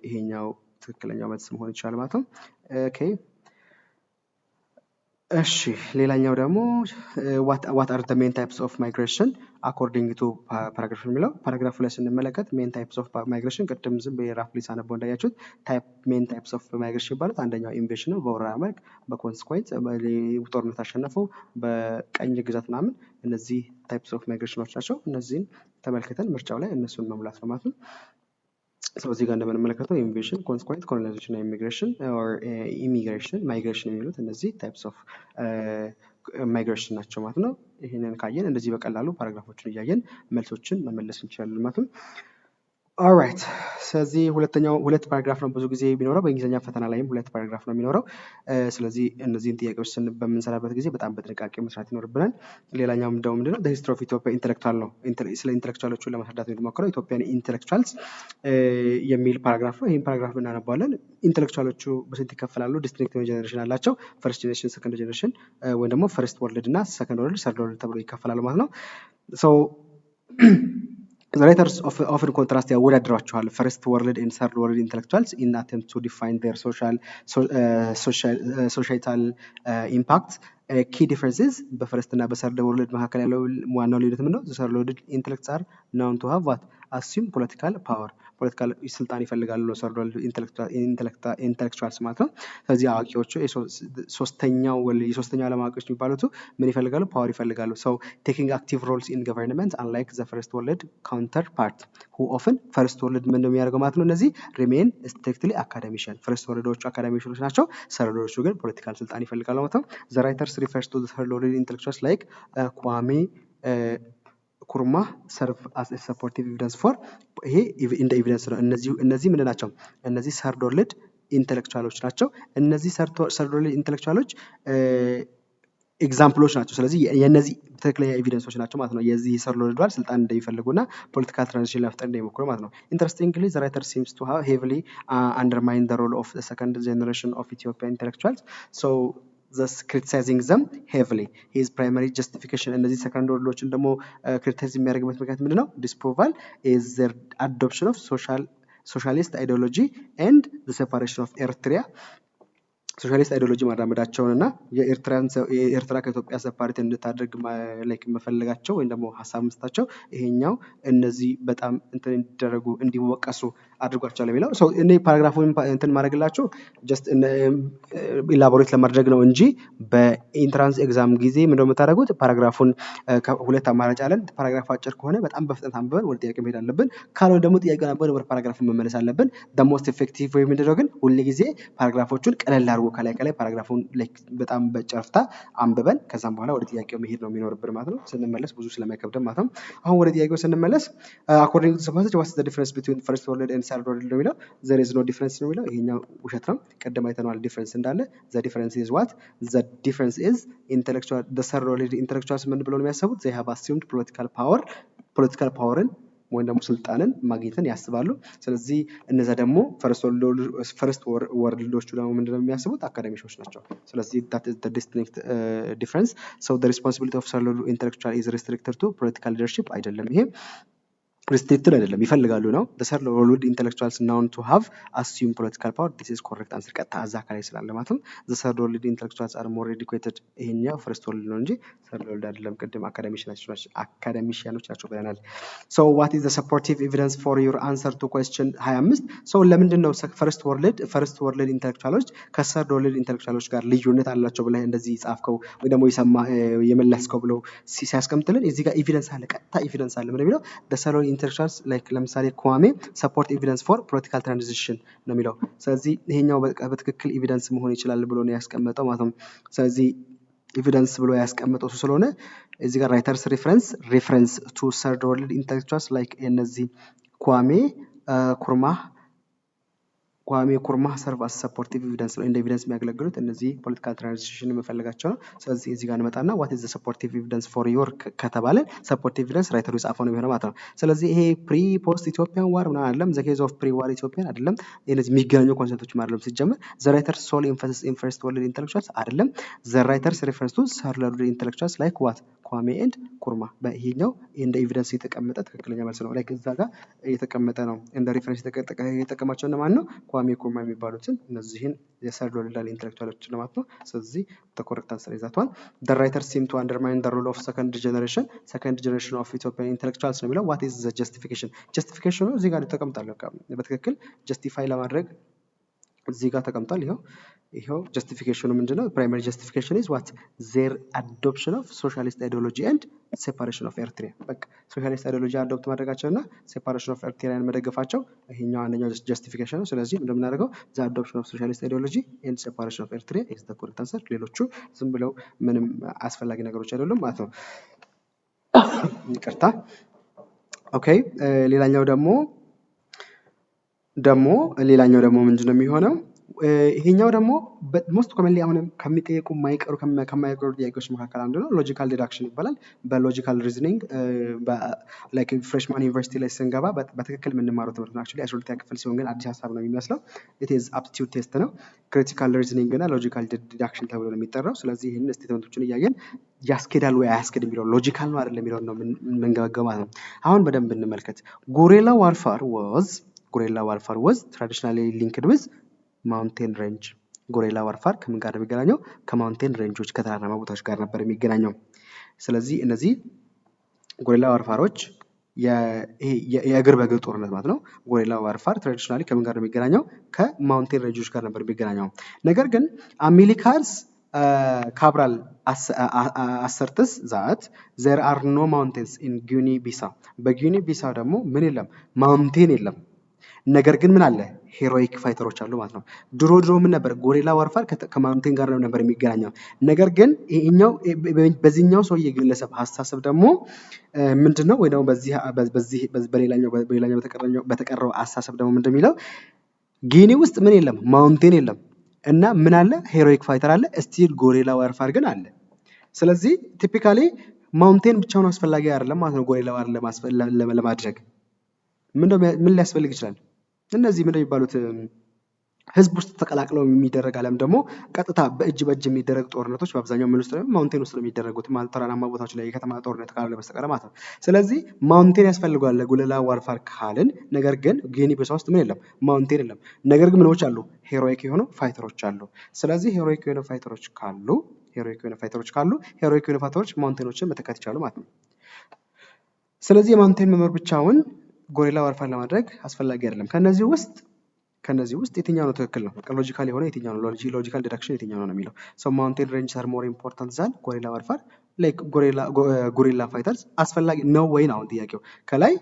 ይሄኛው ትክክለኛው መልስ መሆን ይችላል ማለት ነው። Okay፣ እሺ፣ ሌላኛው ደግሞ what are main types of migration according to paragraph የሚለው። Paragraph ኡ ላይ ስንመለከት main types of migration ቅድም ዝም ብዬ roughly ሳነበው እንዳያችሁት main types of migration የሚባሉት አንደኛው invasion ነው፣ በወረራ መልክ፣ በ conquest ጦርነት አሸነፈው፣ በቀኝ ግዛት ምናምን፣ እነዚህ types of migration ኖች ናቸው። እነዚህን ተመልክተን ምርጫው ላይ እነሱን መሙላት ነው ማለት ነው። So እዚህ ጋር እንደምንመለከተው invasion፣ conquest፣ colonization እና immigration or emigration፣ migration የሚሉት እነዚህ types of migration ናቸው ማለት ነው። ይህንን ካየን እንደዚህ በቀላሉ paragraph ኦችን እያየን መልሶችን መመለስ እንችላለን ማለት ነው። Alright፣ ስለዚህ ሁለተኛው ሁለት paragraph ነው ብዙ ጊዜ የሚኖረው፣ በእንግሊዝኛ ፈተና ላይም ሁለት paragraph ነው የሚኖረው። ስለዚህ እነዚህን ጥያቄዎች በምንሰራበት ጊዜ በጣም በጥንቃቄ መስራት ይኖርብናል። ሌላኛው ደግሞ ምንድነው? History of Ethiopia intellectual ነው። ስለ intellectual ኦቹን ለማስረዳት ነው የተሞከረው። Ethiopian intellectuals የሚል paragraph ነው። ይህን paragraph እናነባዋለን። Intellectual ኦቹ በስንት ይከፈላሉ? Distinct generation አላቸው። First generation፣ second generation ወይም ደግሞ first world እና second world፣ third world ተብሎ ይከፈላሉ ማለት ነው። So writers often contrast፣ ያወዳድሯቸዋል፣ first world and third world intellectuals in attempt to define their societal impact. Key differences በ first እና በ third world መካከል ያለው ዋናው ልዩነት ምንድነው? Third world intellects are known to have what assume political power፣ political ስልጣን ይፈልጋሉ third world intellectuals ማለት ነው። ስለዚህ አዋቂዎቹ ሶስተኛው የሶስተኛው ዓለም አዋቂዎች የሚባሉት ምን ይፈልጋሉ? Power ይፈልጋሉ። So taking active roles in government, unlike the first world counterpart who often first world ምን ነው የሚያደርገው ማለት ነው። እነዚህ remain strictly academician፣ first world ኦቹ academician ኖች ናቸው። Third ኦቹ ግን political ስልጣን ይፈልጋሉ ማለት ነው። The writers refers to third world intellectuals like Kwame Nkrumah serve as supportive evidence for ይሄ እንደ evidence ነው። እነዚህ ምንድን ናቸው? እነዚህ third world intellectual ኦች ናቸው። እነዚህ third world intellectual ኦች example ኦች ናቸው። ስለዚህ የእነዚህ ትክክለኛ evidence ኦች ናቸው ማለት ነው። የዚህ third world ስልጣን እንደሚፈልጉ እና political transition ለመፍጠር እንደሚሞክሩ ማለት ነው። Interestingly, the writer seems to have heavily undermine the role of second generation of Ethiopia intellectuals, so thus criticizing them heavily. His primary justification እነዚህ second world ኦችን ደግሞ criticize የሚያደርግበት ምክንያት ምንድን ነው? Disapproval is their adoption of socialist ideology and the separation of Eritrea Socialist ideology ማራመዳቸውን እና የኤርትራ ከኢትዮጵያ separate እንድታደርግ like መፈለጋቸው ወይም ደግሞ ሀሳብ መስጠታቸው ይሄኛው እነዚህ በጣም እንትን እንዲደረጉ፣ እንዲወቀሱ አድርጓቸዋል የሚለው። እኔ paragraph ኡን እንትን ማድረግላችሁ just elaborate ለማድረግ ነው እንጂ በ entrance exam ጊዜ ምንድነው የምታደርጉት? Paragraph ኡን ሁለት አማራጭ አለን። Paragraph ኡ አጭር ከሆነ በጣም በፍጥነት አንብበን ወደ ጥያቄ መሄድ አለብን። ካልሆነ ደግሞ ጥያቄውን አንብበን ወደ paragraph ኡ መመለስ አለብን። Most effective way ምንድነው ግን ሁል ጊዜ paragraph ኦቹን ቀለል አድርጎ ከላይ ከላይ paragraph ኡን በጣም በጨረፍታ አንብበን ከዛም በኋላ ወደ ጥያቄው መሄድ ነው የሚኖርብን ማለት ነው። ስንመለስ ብዙ ስለማይከብደን ማለት ነው። አሁን ወደ ጥያቄው ስንመለስ according to passage, what's the difference between first world and third world ነው የሚለው። There is no difference ነው የሚለው። ይሄኛው ውሸት ነው። ቅድም አይተነዋል difference እንዳለ። The difference is what? The difference is intellectual, the third world intellectuals ምን ብለው ነው የሚያስቡት? They have assumed political power፣ political power ን ወይም ደግሞ ስልጣንን ማግኘትን ያስባሉ። ስለዚህ እነዛ ደግሞ first world ኦቹ ደግሞ ምንድነው የሚያስቡት? Academician ኦች ናቸው። ስለዚህ that is the distinct difference. So the responsibility of third world intellectual is restricted to political leadership አይደለም። ይሄ restricted አይደለም፣ ይፈልጋሉ ነው። The third world intellectuals known to have assumed political power, this is correct answer፣ ቀጥታ እዛ ከላይ ስላለ ማለት ነው። The third world intellectuals are more educated፣ ይሄኛው first world ነው እንጂ third world አይደለም። ቅድም academician ኦች ናቸው ብለናል። So what is the supportive evidence for your answer to question 25? So ለምንድን ነው first world intellectual ኦች ከ third world intellectual ኦች ጋር ልዩነት አላቸው ብለህ እንደዚህ ጻፍከው ወይ ደግሞ የሰማ የመለስከው ብለው ሲያስቀምጥልን እዚህ ጋር evidence አለ፣ ቀጥታ evidence አለ። ምን የሚለው? The third world intellectuals like ለምሳሌ ክዋሜ support evidence for political transition ነው የሚለው። ስለዚህ ይሄኛው በትክክል evidence መሆን ይችላል ብሎ ነው ያስቀመጠው ማለት ነው። ስለዚህ evidence ብሎ ያስቀመጠው እሱ ስለሆነ እዚህ ጋር writer's reference to third world intellectuals like እነዚህ ክዋሜ ንክሩማህ፣ ክዋሜ ንክሩማህ serve as supportive evidence ነው። እንደ evidence የሚያገለግሉት እነዚህ political transition የመፈለጋቸው ነው። ስለዚህ እዚህ ጋር እንመጣና what is the supportive evidence for your ከተባለ supportive evidence writer ኡ የጻፈው ነው የሚሆነው ማለት ነው። ስለዚህ ይሄ pre post Ethiopian war ምናምን አይደለም። The case of pre war Ethiopian አይደለም። እነዚህ የሚገናኙ concept ኦችም አይደለም። ሲጀምር the writer's sole emphasis in first world intellectuals አይደለም። The writer's reference to third world intellectuals like what? ክዋሜ and ንክሩማህ። ይሄኛው እንደ evidence የተቀመጠ ትክክለኛ መልስ ነው። Like እዛ ጋር የተቀመጠ ነው። እንደ reference የተጠቀማቸው እነማን ነው? ክዋሜ ንክሩማ የሚባሉትን እነዚህን የ third world intellectual ኦች ለማለት ነው። ስለዚህ correct answer is that one። The writer seem to undermine the role of second generation of Ethiopian intellectuals ነው የሚለው። What is the justification? Justification ኑ እዚህ ጋር ተቀምጧል። በቃ በትክክል justify ለማድረግ እዚህ ጋር ተቀምጧል። ይኸው justification ኑ ምንድነው? Primary justification is what? Their adoption of socialist ideology and separation of Eritrea። በቃ socialist ideology adopt ማድረጋቸው እና separation of Eritrea ን መደገፋቸው ይሄኛው አንደኛው justification ነው። ስለዚህ እንደምናደርገው the adoption of socialist ideology and separation of Eritrea is the correct answer። ሌሎቹ ዝም ብለው ምንም አስፈላጊ ነገሮች አይደሉም ማለት ነው። ይቅርታ። Okay፣ ሌላኛው ደግሞ ምንድን ነው የሚሆነው? ይሄኛው ደግሞ most commonly አሁንም ከሚጠየቁ ከማይቀሩ ጥያቄዎች መካከል አንዱ ነው። Logical deduction ይባላል። በ logical reasoning like freshman ዩኒቨርሲቲ ላይ ስንገባ በትክክል የምንማረው ትምህርት ነው። Actually 12ኛ ክፍል ሲሆን ግን አዲስ ሀሳብ ነው የሚመስለው። It is aptitude test ነው። Critical reasoning እና logical deduction ተብሎ ነው የሚጠራው። ስለዚህ ይህንን statement ኦችን እያየን ያስኬዳል ወይ አያስኬድ የሚለው፣ logical ነው አይደለም የሚለውን ነው የምንገመገመው ማለት ነው። አሁን በደንብ እንመልከት። Guerrilla warfare was traditionally linked with mountain range። Guerrilla warfare ከምን ጋር ነው የሚገናኘው? ከ mountain range ኦች፣ ከተራራማ ቦታዎች ጋር ነበር የሚገናኘው። ስለዚህ እነዚህ guerrilla warfare ኦች የእግር በእግር ጦርነት ማለት ነው። Guerrilla warfare traditionally ከምን ጋር ነው የሚገናኘው? ከ mountain range ኦች ጋር ነበር የሚገናኘው። ነገር ግን አሚልካር ካብራል asserts that there are no mountains in Guinea Bissau። በጊኒ ቢሳው ደግሞ ምን የለም? Mountain የለም። ነገር ግን ምን አለ? Heroic fighter ኦች አሉ ማለት ነው። ድሮ ድሮ ምን ነበር? Guerrilla warfare ከ mountain ጋር ነበር የሚገናኘው። ነገር ግን ይሄኛው በዚህኛው ሰውዬ ግለሰብ አስተሳሰብ ደግሞ ምንድን ነው? ወይ ደግሞ በዚህ በሌላኛው በተቀረው አስተሳሰብ ደግሞ ምንድን የሚለው? ጊኒ ውስጥ ምን የለም? Mountain የለም። እና ምን አለ? Heroic fighter አለ። Still guerrilla warfare ግን አለ። ስለዚህ typically mountain ብቻውን አስፈላጊ አይደለም ማለት ነው። Guerrilla war ለማድረግ ምን ሊያስፈልግ ይችላል? እነዚህ ምንድን የሚባሉት ህዝብ ውስጥ ተቀላቅለው የሚደረግ አለም ደግሞ ቀጥታ በእጅ በእጅ የሚደረግ ጦርነቶች በአብዛኛው ምን ውስጥ ነው? Mountain ውስጥ ነው የሚደረጉት፣ ተራራማ ቦታዎች ላይ የከተማ ጦርነት ካልሆነ በስተቀር ማለት ነው። ስለዚህ mountain ያስፈልገዋል ለ guerrilla warfare ካልን፣ ነገር ግን ጊኒ ቢሳው ውስጥ ምን የለም? Mountain የለም። ነገር ግን ምኖች አሉ? Heroic የሆኑ fighter ኦች አሉ። ስለዚህ heroic የሆኑ fighter ኦች ካሉ heroic የሆኑ fighter ኦች mountain ኦችን መተካት ይችላሉ ማለት ነው። ስለዚህ የ mountain መኖር ብቻውን guerrilla warfare ለማድረግ አስፈላጊ አይደለም። ከነዚህ ውስጥ የትኛው ነው ትክክል ነው? በቃ logical የሆነ የትኛው ነው? Logical deduction የትኛው ነው የሚለው። So mountain ranges are more important than guerrilla warfare, like guerrilla fighters አስፈላጊ ነው ወይ ነው አሁን ጥያቄው። ከላይ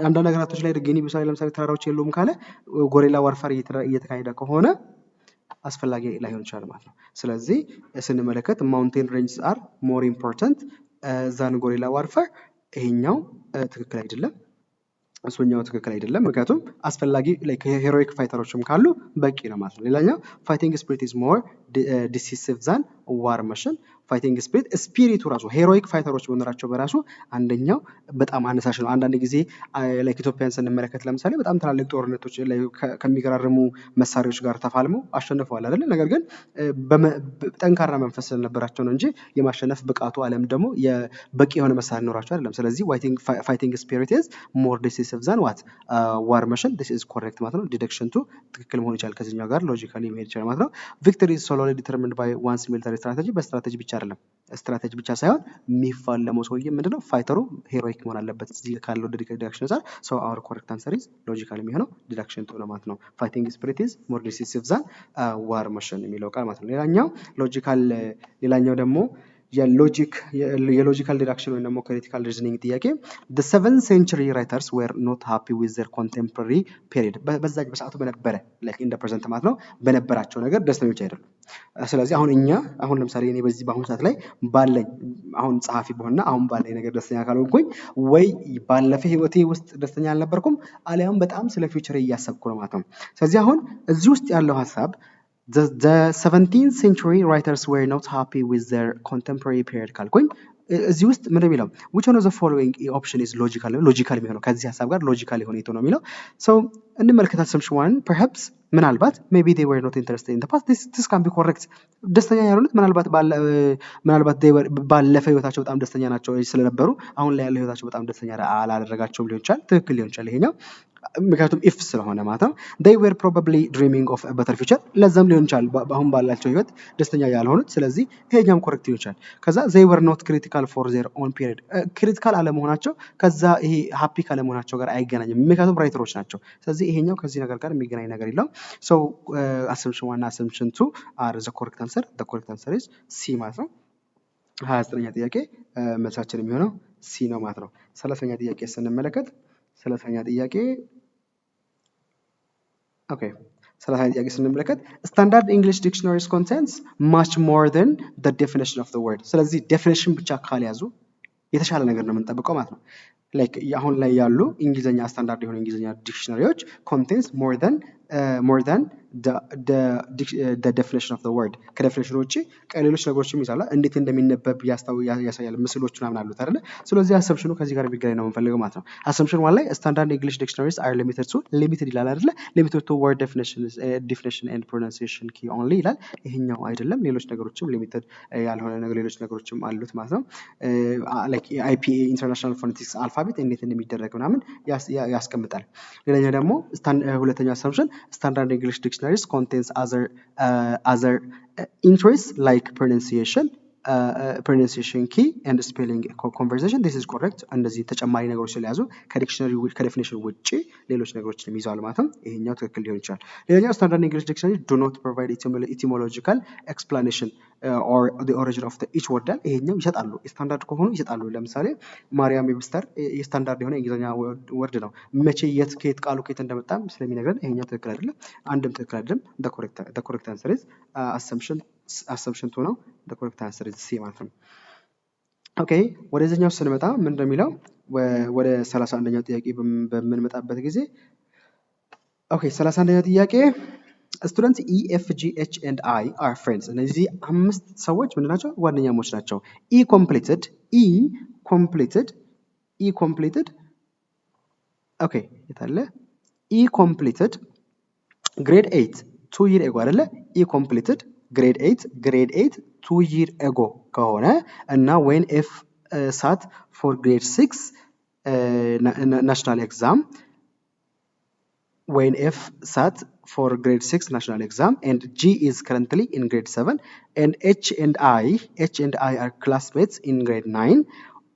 አንዳንድ ሀገራቶች ላይ ጊኒ ቢሳው ላይ ለምሳሌ ተራራዎች የሉም ካለ guerrilla warfare እየተካሄደ ከሆነ አስፈላጊ ላይሆን ይችላል ማለት ነው። ስለዚህ ስንመለከት mountain ranges are more important than guerrilla warfare፣ ይሄኛው ትክክል አይደለም። እሱኛው ትክክል አይደለም። ምክንያቱም አስፈላጊ heroic fighter ኦችም ካሉ በቂ ነው ማለት ነው። ሌላኛው fighting spirit is more decisive than war machine። Fighting spirit፣ spirit ኡ ራሱ heroic fighter ኦች መኖራቸው በራሱ አንደኛው በጣም አነሳሽ ነው። አንዳንድ ጊዜ like ኢትዮጵያን ስንመለከት ለምሳሌ በጣም ትላልቅ ጦርነቶች ከሚገራርሙ መሳሪያዎች ጋር ተፋልመው አሸንፈዋል አይደለ? ነገር ግን ጠንካራ መንፈስ ስለነበራቸው ነው እንጂ የማሸነፍ ብቃቱ አለም ደግሞ በቂ የሆነ መሳሪያ ኖራቸው አይደለም። ስለዚህ fighting spirit is more decisive than what? War machine። This is correct ማለት ነው። Deduction two ትክክል መሆን ይችላል። ከዚህኛው ጋር logically መሄድ ይችላል ማለት ነው። Victory is solely determined by one's military strategy። በ ስትራቴጂ ብቻ አይደለም። ስትራቴጂ ብቻ ሳይሆን የሚፋለመው ሰውዬ ምንድነው? Fighter ኡ heroic መሆን አለበት። እዚህ ካለው deduction አንጻር so our correct answer is logical የሚሆነው deduction two ነው ማለት ነው። Fighting spirit is more decisive than war machine የሚለው ቃል ማለት ነው። ሌላኛው ደግሞ የ logical deduction ወይም ደግሞ critical reasoning ጥያቄ፣ the 7th century writers were not happy with their contemporary period። በዛ በሰዓቱ በነበረ like in the present ማለት ነው በነበራቸው ነገር ደስተኞች አይደሉም። ስለዚህ አሁን እኛ አሁን ለምሳሌ እኔ በዚህ በአሁኑ ሰዓት ላይ ባለኝ አሁን ጸሐፊ ብሆንና አሁን ባለኝ ነገር ደስተኛ ካልሆንኩኝ ወይ ባለፈ ህይወቴ ውስጥ ደስተኛ አልነበርኩም አሊያም በጣም ስለ future እያሰብኩ ነው ማለት ነው። ስለዚህ አሁን እዚህ ውስጥ ያለው ሀሳብ the 17th century writers were not happy with their contemporary period ካልኩኝ እዚህ ውስጥ ምንድን የሚለው? Which one of the following option is logical? Logical የሚሆነው ከዚህ ሀሳብ ጋር logical የሆነ የቱ ነው የሚለው። So እንመልከት። Assumption one, perhaps ምናልባት maybe they were not interested in the past። This can be correct። ደስተኛ ያልሆኑት ምናልባት ባለፈ ህይወታቸው በጣም ደስተኛ ናቸው ስለነበሩ አሁን ላይ ያለው ህይወታቸው በጣም ደስተኛ አላደረጋቸውም ሊሆን ይችላል። ትክክል ሊሆን ይችላል ይሄኛው ምክንያቱም if ስለሆነ ማለት ነው። They were probably dreaming of better future። ለዛም ሊሆን ይችላል አሁን ባላቸው ህይወት ደስተኛ ያልሆኑት። ስለዚህ ይሄኛውም correct ሊሆን ይችላል። ከዛ they were not critical for their own period። Critical አለመሆናቸው ከዛ ይሄ happy ካለመሆናቸው ጋር አይገናኝም፣ ምክንያቱም writer ኦች ናቸው። ስለዚህ ይሄኛው ከዚህ ነገር ጋር የሚገናኝ ነገር የለውም። So assumption one፣ assumption two are the correct answer። The correct answer is C ማለት ነው። 29ኛ ጥያቄ መልሳችን የሚሆነው C ነው ማለት ነው። 30ኛ ጥያቄ ስንመለከት 30ኛ ጥያቄ፣ okay፣ 30ኛ ጥያቄ ስንመለከት standard English dictionaries contains much more than the definition of the word። ስለዚህ definition ብቻ ካልያዙ የተሻለ ነገር ነው የምንጠብቀው ማለት ነው። Like አሁን ላይ ያሉ እንግሊዝኛ ስታንዳርድ የሆኑ እንግሊዝኛ dictionary ዎች contains more than definition of word። ከ definition ውጭ ከሌሎች ነገሮችም ይዛሉ። እንዴት እንደሚነበብ ያሳያል። ምስሎች ምናምን አሉት አይደለ? ስለዚህ assumption ኑ ከዚህ ጋር የሚገናኝ ነው የምንፈልገው ማለት ነው። Assumption one ላይ standard English dictionaries are limited to limited ይላል አይደለ? Limited to word definition and pronunciation key only ይላል። ይሄኛው አይደለም። ሌሎች ነገሮችም limited ያልሆነ ነገር ሌሎች ነገሮችም አሉት ማለት ነው። Like IPA፣ International Phonetics Alphabet እንዴት እንደሚደረግ ምናምን ያስቀምጣል። ሌላኛው ደግሞ ሁለተኛው assumption standard English dictionaries contains other entries like pronunciation key and spelling conversation። This is correct። እንደዚህ ተጨማሪ ነገሮች ስለያዙ ከ dictionary ከ definition ውጭ ሌሎች ነገሮችን ይዘዋል ማለት ነው። ይሄኛው ትክክል ሊሆን ይችላል። ሌላኛው standard English dictionary do not provide etymological explanation or the origin of each word። ይሄኛው ይሰጣሉ። ስታንዳርድ ከሆኑ ይሰጣሉ። ለምሳሌ Merriam Webster የ standard የሆነ የእንግሊዝኛ word ነው። መቼ የት ከየት ቃሉ ከየት እንደመጣም ስለሚነግረን ይሄኛው ትክክል አይደለም። አንድም ትክክል አይደለም። Correct answer is assumption two ነው። Correct answer is C ማለት ነው። Okay፣ ወደዚህኛው ስንመጣ ምንድን ነው የሚለው? ወደ 31ኛው ጥያቄ በምንመጣበት ጊዜ፣ okay፣ 31ኛው ጥያቄ student E, F, G, H and I are friends። እነዚህ አምስት ሰዎች ምንድን ናቸው? ጓደኛሞች ናቸው። E completed E completed okay የታለ? E completed Grade 8 2 year ago አይደለ? E completed grade 8 2 year ago ከሆነ እና when F sat for grade 6 national exam, when F sat for grade 6 national exam and G is currently in grade 7 and H and I are classmates in grade 9,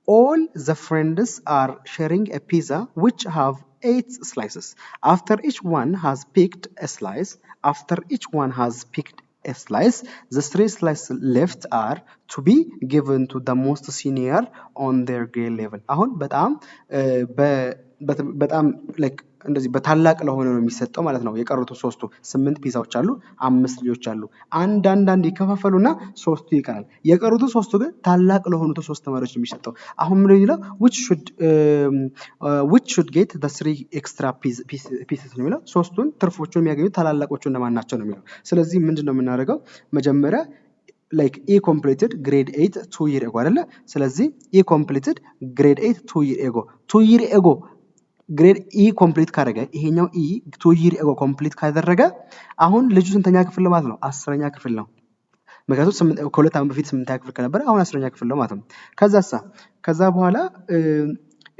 all the friends are sharing a pizza which have eight slices. After each one has picked a slice, after each one has picked a slice, the three slices left are to be given to the most senior on their grade level. አሁን በጣም like እንደዚህ በታላቅ ለሆነ ነው የሚሰጠው ማለት ነው። የቀሩት ሶስቱ፣ ስምንት ፒዛዎች አሉ፣ አምስት ልጆች አሉ። አንድ አንድ አንድ ይከፋፈሉና ሶስቱ ይቀራል። የቀሩት ሶስቱ ግን ታላቅ ለሆኑት ሶስት ተማሪዎች ነው የሚሰጠው። አሁን ምን የሚለው which should get the three extra pieces ነው የሚለው። ሶስቱን ትርፎቹን የሚያገኙት ታላላቆቹ እነማን ናቸው ነው የሚለው። ስለዚህ ምንድን ነው የምናደርገው? መጀመሪያ like E completed grade 8 2 year ago አይደለ? ስለዚህ E completed grade 8 2 year ago, 2 year ago grade E complete ካደረገ፣ ይሄኛው E 2 year ago complete ካደረገ አሁን ልጁ ስንተኛ ክፍል ነው ማለት ነው? 10ኛ ክፍል ነው። ምክንያቱም ከ2 ዓመት በፊት ስምንተኛ ክፍል ከነበረ አሁን 10ኛ ክፍል ነው ማለት ነው። ከዛ በኋላ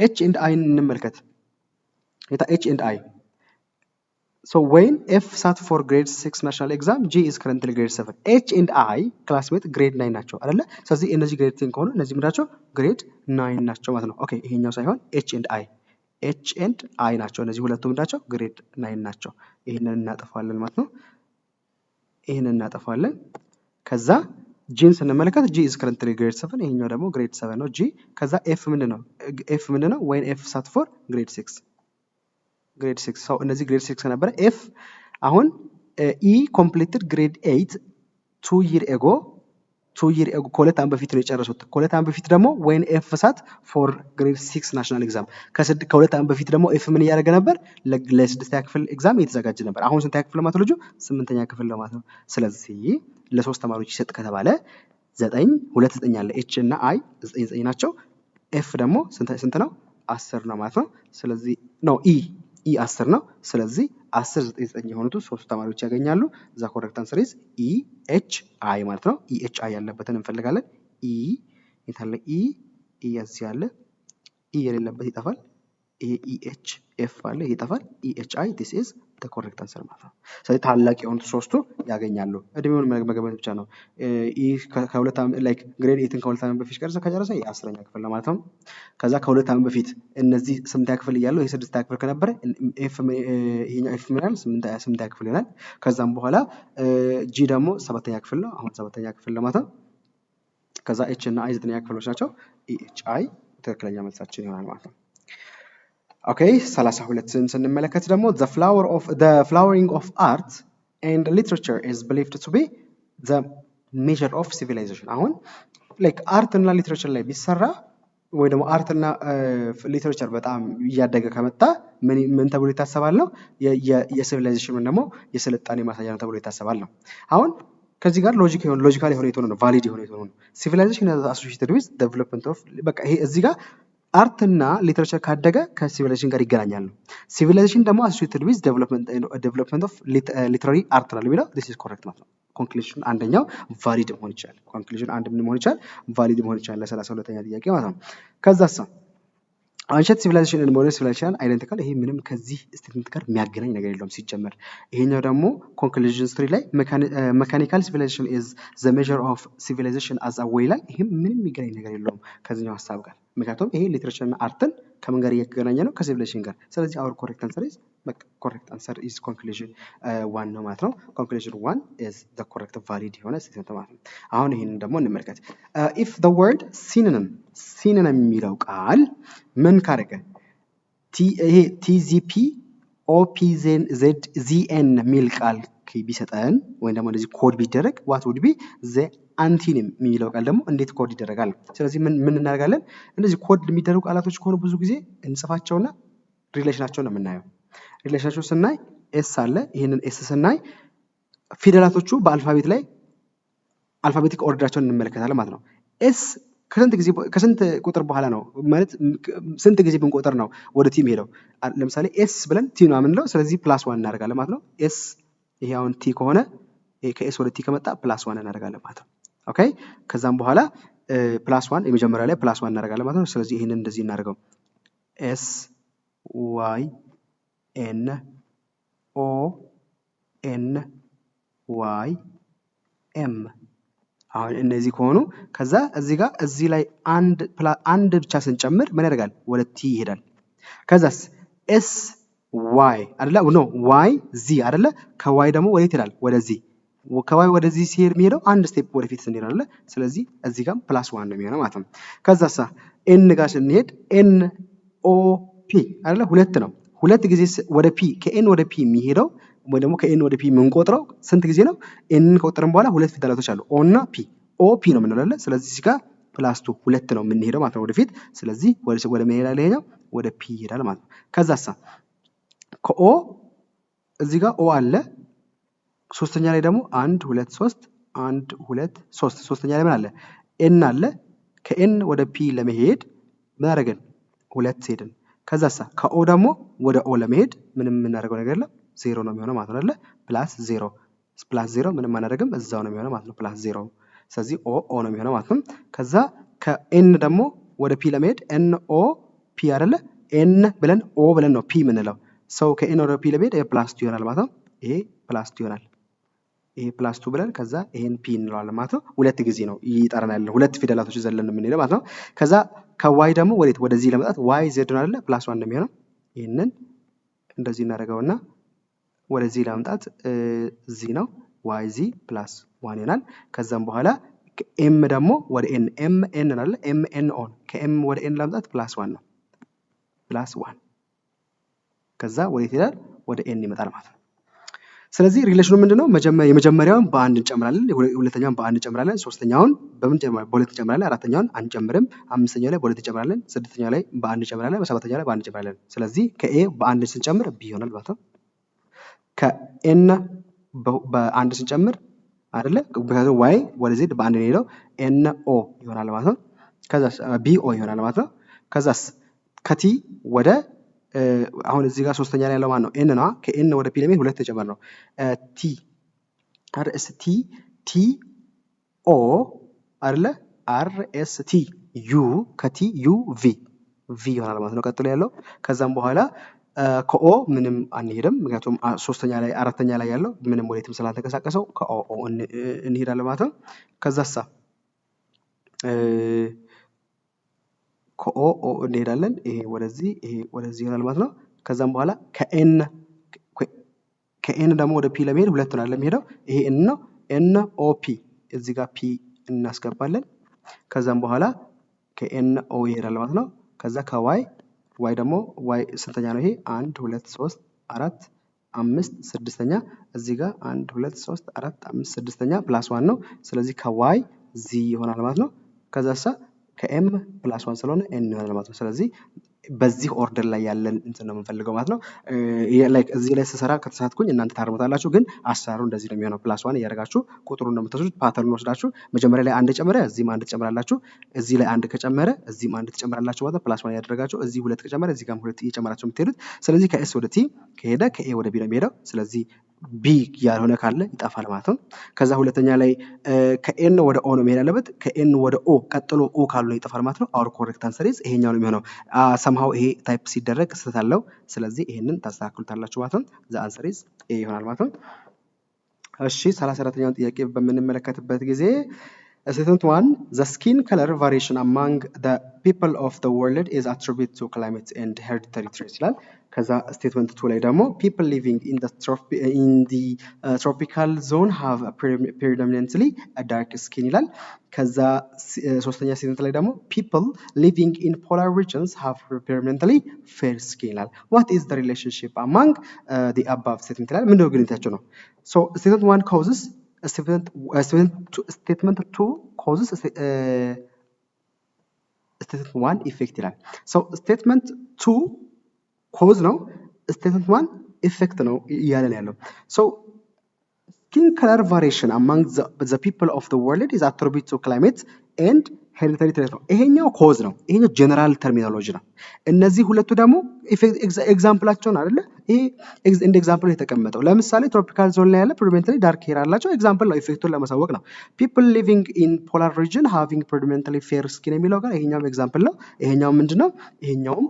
H and I ን እንመልከት። H and I. So when F sat for grade 6 national exam, G is currently grade 7. H and I classmate grade 9 ናቸው አይደለ? ስለዚህ እነዚህ grade 10 ከሆኑ እነዚህ ምንድን ናቸው? Grade 9 ናቸው ማለት ነው። Okay, ይሄኛው ሳይሆን H and I, H and I ናቸው። እነዚህ ሁለቱ ምንድን ናቸው? Grade 9 ናቸው። ይህንን እናጠፋለን ማለት ነው። ይህንን እናጠፋለን። ከዛ G ን ስንመለከት G is currently grade 7፣ ይሄኛው ደግሞ grade 7 ነው G። ከዛ F ምንድን ነው? F ምንድን ነው? When F sat for grade 6, grade 6, so እነዚህ grade 6 ከነበረ F አሁን E completed grade 8 2 year ago, 2 year ago፣ ከ2 ዓመት በፊት ነው የጨረሱት። ከ2 ዓመት በፊት ደግሞ when F sat for grade 6 national exam፣ ከ2 ዓመት በፊት ደግሞ F ምን እያደረገ ነበር? ለስድስተኛ ክፍል exam እየተዘጋጀ ነበር። አሁን ስንተኛ ክፍል ማለት ልጁ? ስምንተኛ ክፍል ነው ማለት ነው። ስለዚህ ለሶስት ተማሪዎች ይሰጥ ከተባለ ዘጠኝ ሁለት ዘጠኝ አለ፣ H እና I ዘጠኝ ዘጠኝ ናቸው። F ደግሞ ስንት ነው? 10 ነው ማለት ነው። ስለዚህ ነው E E 10 ነው። ስለዚህ 10 9 9 የሆኑት ሶስቱ ተማሪዎች ያገኛሉ። The correct answer is E H I ማለት ነው። E H I ያለበትን እንፈልጋለን። E የታለ? E E እዚህ አለ። E የሌለበት ይጠፋል። ይሄ E H F አለ፣ ይሄ ይጠፋል። E H I, this is the correct answer ማለት ነው። ስለዚህ ታላቅ የሆኑት ሶስቱ ያገኛሉ። እድሜውን መገመት ብቻ ነው። ይህ ከ2 ዓመት like grade 8 ን ከ2 ዓመት በፊት ከጨረሰ የየ10ኛ ክፍል ነው ማለት ነው። ከዛ ከ2 ዓመት በፊት እነዚህ ስምንተኛ ክፍል እያሉ ይሄ ስድስተኛ ክፍል ከነበረ F ይሄኛው F ምን ይላል? ስምንተኛ ክፍል ይሆናል። ከዛም በኋላ G ደግሞ ሰባተኛ ክፍል ነው። አሁን ሰባተኛ ክፍል ነው ማለት ነው። ከዛ H እና I ዘጠነኛ ክፍሎች ናቸው። E H I ትክክለኛ መልሳችን ይሆናል ማለት ነው። Okay, 32ን ስንመለከት ደግሞ the flowering of art and literature is believed to be the measure of civilization። አሁን like art እና literature ላይ ቢሰራ ወይ ደግሞ art እና literature በጣም እያደገ ከመጣ ምን ተብሎ ይታሰባል ነው? የ civilization ወይም ደግሞ የስልጣኔ ማሳያ ነው ተብሎ ይታሰባል ነው። አሁን ከዚህ ጋር logic የሆነ logical የሆነ የሆነ ነው፣ valid የሆነ የሆነ ነው። Civilization associated with development of በቃ ይሄ እዚህ ጋር art እና literature ካደገ ከ civilization ጋር ይገናኛል ነው። Civilization ደግሞ associated with development of literary art ነው የሚለው this is correct ማለት ነው። Conclusion አንደኛው valid መሆን ይችላል። Conclusion አንድ ምን መሆን ይችላል? Valid መሆን ይችላል ለ32ኛ ጥያቄ ማለት ነው። ከዛሳ ancient civilization and modern civilization identical። ይሄ ምንም ከዚህ statement ጋር የሚያገናኝ ነገር የለውም ሲጀመር። ይሄኛው ደግሞ conclusion three ላይ mechanical civilization is the measure of civilization as a way ይላል። ይሄም ምንም የሚገናኝ ነገር የለውም ከዚህኛው ሀሳብ ጋር፣ ምክንያቱም ይሄ literature እና art ን ከምን ጋር እየተገናኘ ነው? ከ civilization ጋር። ስለዚህ our correct answer is በቃ correct answer is conclusion one ነው ማለት ነው። Conclusion one is the correct valid የሆነ statement ማለት ነው። አሁን ይህንን ደግሞ እንመልከት። If the word synonym, synonym የሚለው ቃል ምን ካደረገ ይሄ TZP OPZN የሚል ቃል ቢሰጠን ወይም ደግሞ እንደዚህ ኮድ ቢደረግ what would be the antonym የሚለው ቃል ደግሞ እንዴት ኮድ ይደረጋል? ስለዚህ ምን እናደርጋለን? እንደዚህ ኮድ የሚደረጉ ቃላቶች ከሆኑ ብዙ ጊዜ እንጽፋቸውና relation ኣቸውን ነው የምናየው። Relation ኣቸው ስናይ S አለ። ይህንን S ስናይ ፊደላቶቹ በ alphabet ላይ alphabetic order ኣቸውን እንመለከታለን ማለት ነው። S ከስንት ጊዜ ከስንት ቁጥር በኋላ ነው፣ ማለት ስንት ጊዜ ብንቆጥር ነው ወደ T የሚሄደው? ለምሳሌ S ብለን T ነው የምንለው። ስለዚህ plus one እናደርጋለን ማለት ነው። S ይሄ አሁን T ከሆነ ከ S ወደ T ከመጣ plus one እናደርጋለን ማለት ነው። Okay፣ ከዛም በኋላ plus one የመጀመሪያ ላይ plus one እናደርጋለን ማለት ነው። ስለዚህ ይህንን እንደዚህ እናደርገው፣ S Y N O N Y M። አሁን እነዚህ ከሆኑ ከዛ እዚህ ጋር እዚህ ላይ አንድ ብቻ ስንጨምር ምን ያደርጋል? ወደ T ይሄዳል። ከዛስ S Y አይደለ? No፣ Y Z አይደለ? ከ Y ደግሞ ወዴት ይሄዳል? ወደ Z። ከ Y ወደዚህ ሲሄድ የሚሄደው አንድ step ወደፊት ስንሄድ አይደለ? ስለዚህ እዚህ ጋር plus one ነው የሚሆነው ማለት ነው። ከዛሳ N ጋር ስንሄድ N O P አይደለ? ሁለት ነው። ሁለት ጊዜ ወደ P፣ ከ N ወደ P የሚሄደው ወይ ደግሞ ከ N ወደ P የምንቆጥረው ስንት ጊዜ ነው? N ን ከቆጠርን በኋላ ሁለት ፊደላቶች አሉ፣ O እና P። O P ነው የምንለው አይደለ? ስለዚህ እዚህ ጋር plus two፣ ሁለት ነው የምንሄደው ማለት ነው ወደፊት። ስለዚህ ወደ ምን ይሄዳል? ይሄኛው ወደ P ይሄዳል ማለት ነው። ከዛሳ ከ O እዚህ ጋር O አለ። ሶስተኛ ላይ ደግሞ አንድ፣ ሁለት፣ ሶስት፣ አንድ፣ ሁለት፣ ሶስት። ሶስተኛ ላይ ምን አለ? N አለ። ከ N ወደ P ለመሄድ ምን አደረግን? ሁለት ሄድን። ከዛሳ ከ O ደግሞ ወደ O ለመሄድ ምንም የምናደርገው ነገር የለም፣ ዜሮ ነው የሚሆነው ማለት ነው አይደለ? Plus zero፣ plus zero፣ ምንም አናደርግም፣ እዛው ነው የሚሆነው ማለት ነው፣ plus zero። ስለዚህ O O ነው የሚሆነው ማለት ነው። ከዛ ከ N ደግሞ ወደ P ለመሄድ N O P አይደለ? N ብለን O ብለን ነው P የምንለው። So ከ N ወደ P ለመሄድ plus two ይሆናል ማለት ነው። ይሄ plus two ይሆናል። ይሄ plus two ብለን ከዛ ይሄን P እንለዋለን ማለት ነው። ሁለት ጊዜ ነው ይጠራናል። ሁለት ፊደላቶች ዘለን የምንሄደው ማለት ነው። ከዛ ከ Y ደግሞ ወዴት? ወደዚህ ለመጣት Y Z ነው አይደለ? Plus one ነው የሚሆነው። ይህንን እንደዚህ እናደርገውና ወደዚህ ለመምጣት እዚህ ነው፣ Y Z plus one ይሆናል። ከዛም በኋላ M ደግሞ ወደ N፣ M N አለ፣ M N O ን፣ ከ M ወደ N ለመምጣት plus one ነው፣ plus one። ከዛ ወዴት ይሄዳል? ወደ N ይመጣል ማለት ነው። ስለዚህ relation ኑ ምንድነው? የመጀመሪያውን በአንድ እንጨምራለን፣ ሁለተኛውን በአንድ እንጨምራለን፣ ሶስተኛውን በምን በሁለት እንጨምራለን፣ አራተኛውን አንጨምርም፣ አምስተኛው ላይ በሁለት እንጨምራለን፣ ስድስተኛው ላይ በአንድ እንጨምራለን፣ በሰባተኛው ላይ በአንድ እንጨምራለን። ስለዚህ ከ A በአንድ ስንጨምር B ይሆናል ማለት ነው። ከ N በአንድ ስንጨምር አይደለ? ምክንያቱም Y ወደ Z በአንድ ነው የሄደው፣ N O ይሆናል ማለት ነው። ከዛ B O ይሆናል ማለት ነው። ከዛስ ከ T ወደ አሁን እዚህ ጋር ሶስተኛ ላይ ያለው ማን ነው? N ነዋ። ከ N ወደ P ለመሄድ ሁለት ተጨመር ነው። T R S T T O አይደለ? R S T U፣ ከ T U V፣ V ይሆናል ማለት ነው ቀጥሎ ያለው። ከዛም በኋላ ከ O ምንም አንሄድም፣ ምክንያቱም ሶስተኛ ላይ አራተኛ ላይ ያለው ምንም ወዴትም ስላልተንቀሳቀሰው ከ O O እንሄዳለን ማለት ነው። ከዛሳ ከ O O እንሄዳለን። ይሄ ወደዚህ፣ ይሄ ወደዚህ ይሆናል ማለት ነው። ከዛም በኋላ ከ N ደግሞ ወደ P ለመሄድ ሁለት ነው የሚሄደው። ይሄ N ነው። N O P፣ እዚህ ጋር P እናስገባለን። ከዛም በኋላ ከ N O ይሄዳል ማለት ነው። ከዛ ከ Y፣ Y ደግሞ Y ስንተኛ ነው ይሄ? አንድ፣ ሁለት፣ ሶስት፣ አራት፣ አምስት፣ ስድስተኛ። እዚህ ጋር አንድ፣ ሁለት፣ ሶስት፣ አራት፣ አምስት፣ ስድስተኛ plus one ነው። ስለዚህ ከ Y Z ይሆናል ማለት ነው። ከዛ ከ M plus one ስለሆነ N ይሆናል ማለት ነው። ስለዚህ በዚህ order ላይ ያለን እንትን ነው የምንፈልገው ማለት ነው። Like እዚህ ላይ ስሰራ ከተሳሳትኩኝ እናንተ ታርሙታላችሁ፣ ግን አሰራሩ እንደዚህ ነው የሚሆነው። Plus one እያደረጋችሁ ቁጥሩን ነው የምትወስዱት። Pattern ኑን ወስዳችሁ መጀመሪያ ላይ አንድ ጨመረ፣ እዚህም አንድ ትጨምራላችሁ። እዚህ ላይ አንድ ከጨመረ እዚህም አንድ ትጨምራላችሁ ማለት ነው። Plus one እያደረጋችሁ እዚህ ሁለት ከጨመረ እዚህ ጋርም ሁለት እየጨመራችሁ የምትሄዱት። ስለዚህ ከ S ወደ T ከሄደ ከ A ወደ B ነው የሚሄደው። ስለዚህ B ያልሆነ ካለ ይጠፋል ማለት ነው። ከዛ ሁለተኛ ላይ ከ N ወደ O ነው መሄድ ያለበት። ከ N ወደ O ቀጥሎ O ካልሆነ ይጠፋል ማለት ነው። Our correct answer is ይሄኛው ነው የሚሆነው። Somehow ይሄ type ሲደረግ ስህተት አለው። ስለዚህ ይሄንን ታስተካክሉታላችሁ ማለት ነው። The answer is A ይሆናል ማለት ነው። እሺ፣ 34ኛውን ጥያቄ በምንመለከትበት ጊዜ statement one, the skin color variation among the people of the world is attributed to climate and hereditary traits ይላል። ከዛ statement two ላይ ደግሞ people living in the tropical zone have predominantly dark skin ይላል። ከዛ ሶስተኛ statement ላይ ደግሞ people living in polar regions have predominantly fair skin ይላል። What is the relationship among the above statement ይላል። ምንድነው ግንኙነታቸው ነው? So statement one causes statement two causes statement one effect ይላል። So statement two cause ነው፣ statement one effect ነው እያለን ያለው። So skin color variation among the people of the world is attributed to climate and hereditary trait ነው። ይሄኛው cause ነው። ይሄኛው general terminology ነው። እነዚህ ሁለቱ ደግሞ example ኣቸውን አይደለ? ይሄ እንደ example የተቀመጠው ለምሳሌ tropical zone ላይ ያለ predominantly dark hair አላቸው። Example ነው፣ effect ኡን ለማሳወቅ ነው። People living in polar region having predominantly fair skin የሚለው ጋር ይሄኛውም example ነው። ይሄኛው ምንድን ነው? ይሄኛውም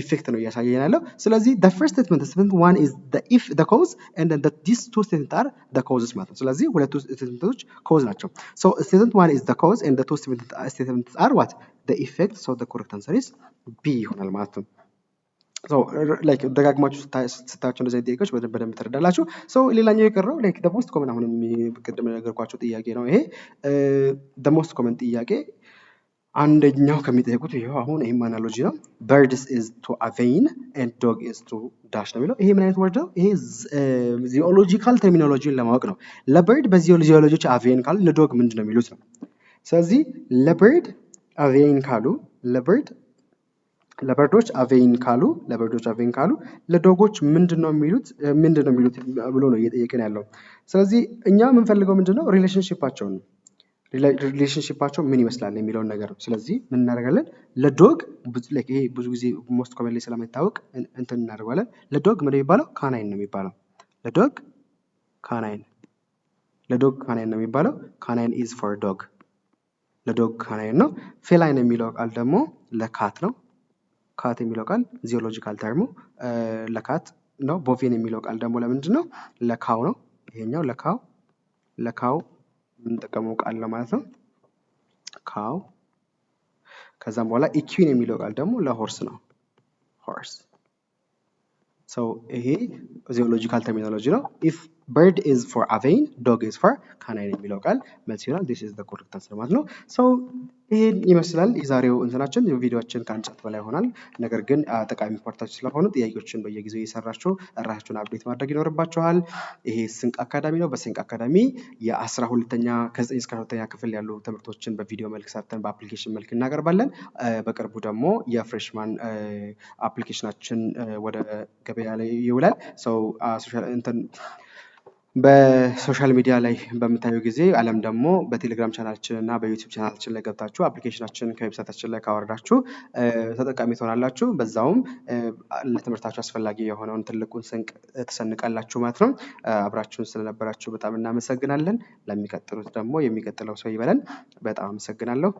effect ነው እያሳየን ያለው። ስለዚህ the first statement, statement one, is the if the cause and then these two statements are the causes ማለት ነው። ስለዚህ ሁለቱ statement ኦች cause ናቸው። So statement one is the cause and the two statements are what? The effect. So the correct answer is B ይሆናል ማለት ነው። So like ደጋግማችሁ ስታያቸው እንደዚህ አይነት ጥያቄዎች በደንብ በደንብ ትረዳላችሁ። So ሌላኛው የቀረው like the most common፣ አሁንም ቅድም የነገርኳቸው ጥያቄ ነው። ይሄ the most common ጥያቄ አንደኛው ከሚጠይቁት ይኸው አሁን ይህም analogy ነው። Birds is to avian and dog is to dash ነው የሚለው። ይሄ ምን አይነት word ነው? ይሄ zoological terminology ን ለማወቅ ነው። ለ bird በ zoology ዎች avian ካሉ ለ dog ምንድን ነው የሚሉት ነው። ስለዚህ ለ bird avian ካሉ፣ ለ bird ኦች avian ካሉ፣ ለ bird ኦች avian ካሉ ለ dog ኦች ምንድን ነው የሚሉት፣ ምንድን ነው የሚሉት ብሎ ነው እየጠየቅን ያለው። ስለዚህ እኛ የምንፈልገው ምንድን ነው? Relationship ኣቸውን ነው። Relationship ኣቸው ምን ይመስላል የሚለውን ነገር ነው። ስለዚህ ምን እናደርጋለን? ለ dog ይሄ ብዙ ጊዜ most commonly ስለማይታወቅ እንትን እናደርገዋለን። ለ dog ምን የሚባለው? Canine ነው የሚባለው። ለ dog canine፣ ለ dog canine ነው የሚባለው። Canine is for dog፣ ለ dog canine ነው። Feline የሚለው ቃል ደግሞ ለ cat ነው። Cat የሚለው ቃል zoological term ኡ ለ cat ነው። Bovine የሚለው ቃል ደግሞ ለምንድን ነው? ለ cow ነው። ይሄኛው ለ cow፣ ለ cow የምንጠቀመው ቃል ነው ማለት ነው። Cow። ከዛም በኋላ equine የሚለው ቃል ደግሞ ለ horse ነው። Horse። So ይሄ zoological terminology ነው። If bird is for avian, dog is for canine የሚለው ቃል መልስ ይሆናል። This is the correct answer ማለት ነው። So ይሄን ይመስላል የዛሬው እንትናችን፣ ቪዲዮችን ከአንድ ሰዓት በላይ ይሆናል። ነገር ግን ጠቃሚ part ኦች ስለሆኑ ጥያቄዎችን በየጊዜው እየሰራችሁ ራሳችሁን update ማድረግ ይኖርባችኋል። ይሄ ስንቅ አካዳሚ ነው። በስንቅ አካዳሚ የ12ኛ፣ ከ9 እስከ 12ኛ ክፍል ያሉ ትምህርቶችን በቪዲዮ መልክ ሰርተን በ application መልክ እናቀርባለን። በቅርቡ ደግሞ የ freshman application ኣችን ወደ ገበያ ላይ ይውላል። So እንትን በ social media ላይ በምታዩ ጊዜ አለም ደግሞ በቴሌግራም ቻናላችን እና በዩቲዩብ ቻናላችን ላይ ገብታችሁ application ኣችንን ከ website ኣችን ላይ ካወረዳችሁ ተጠቃሚ ትሆናላችሁ። በዛውም ለትምህርታችሁ አስፈላጊ የሆነውን ትልቁን ስንቅ ትሰንቃላችሁ ማለት ነው። አብራችሁን ስለነበራችሁ በጣም እናመሰግናለን። ለሚቀጥሉት ደግሞ የሚቀጥለው ሰው ይበለን። በጣም አመሰግናለሁ።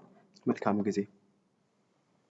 መልካም ጊዜ።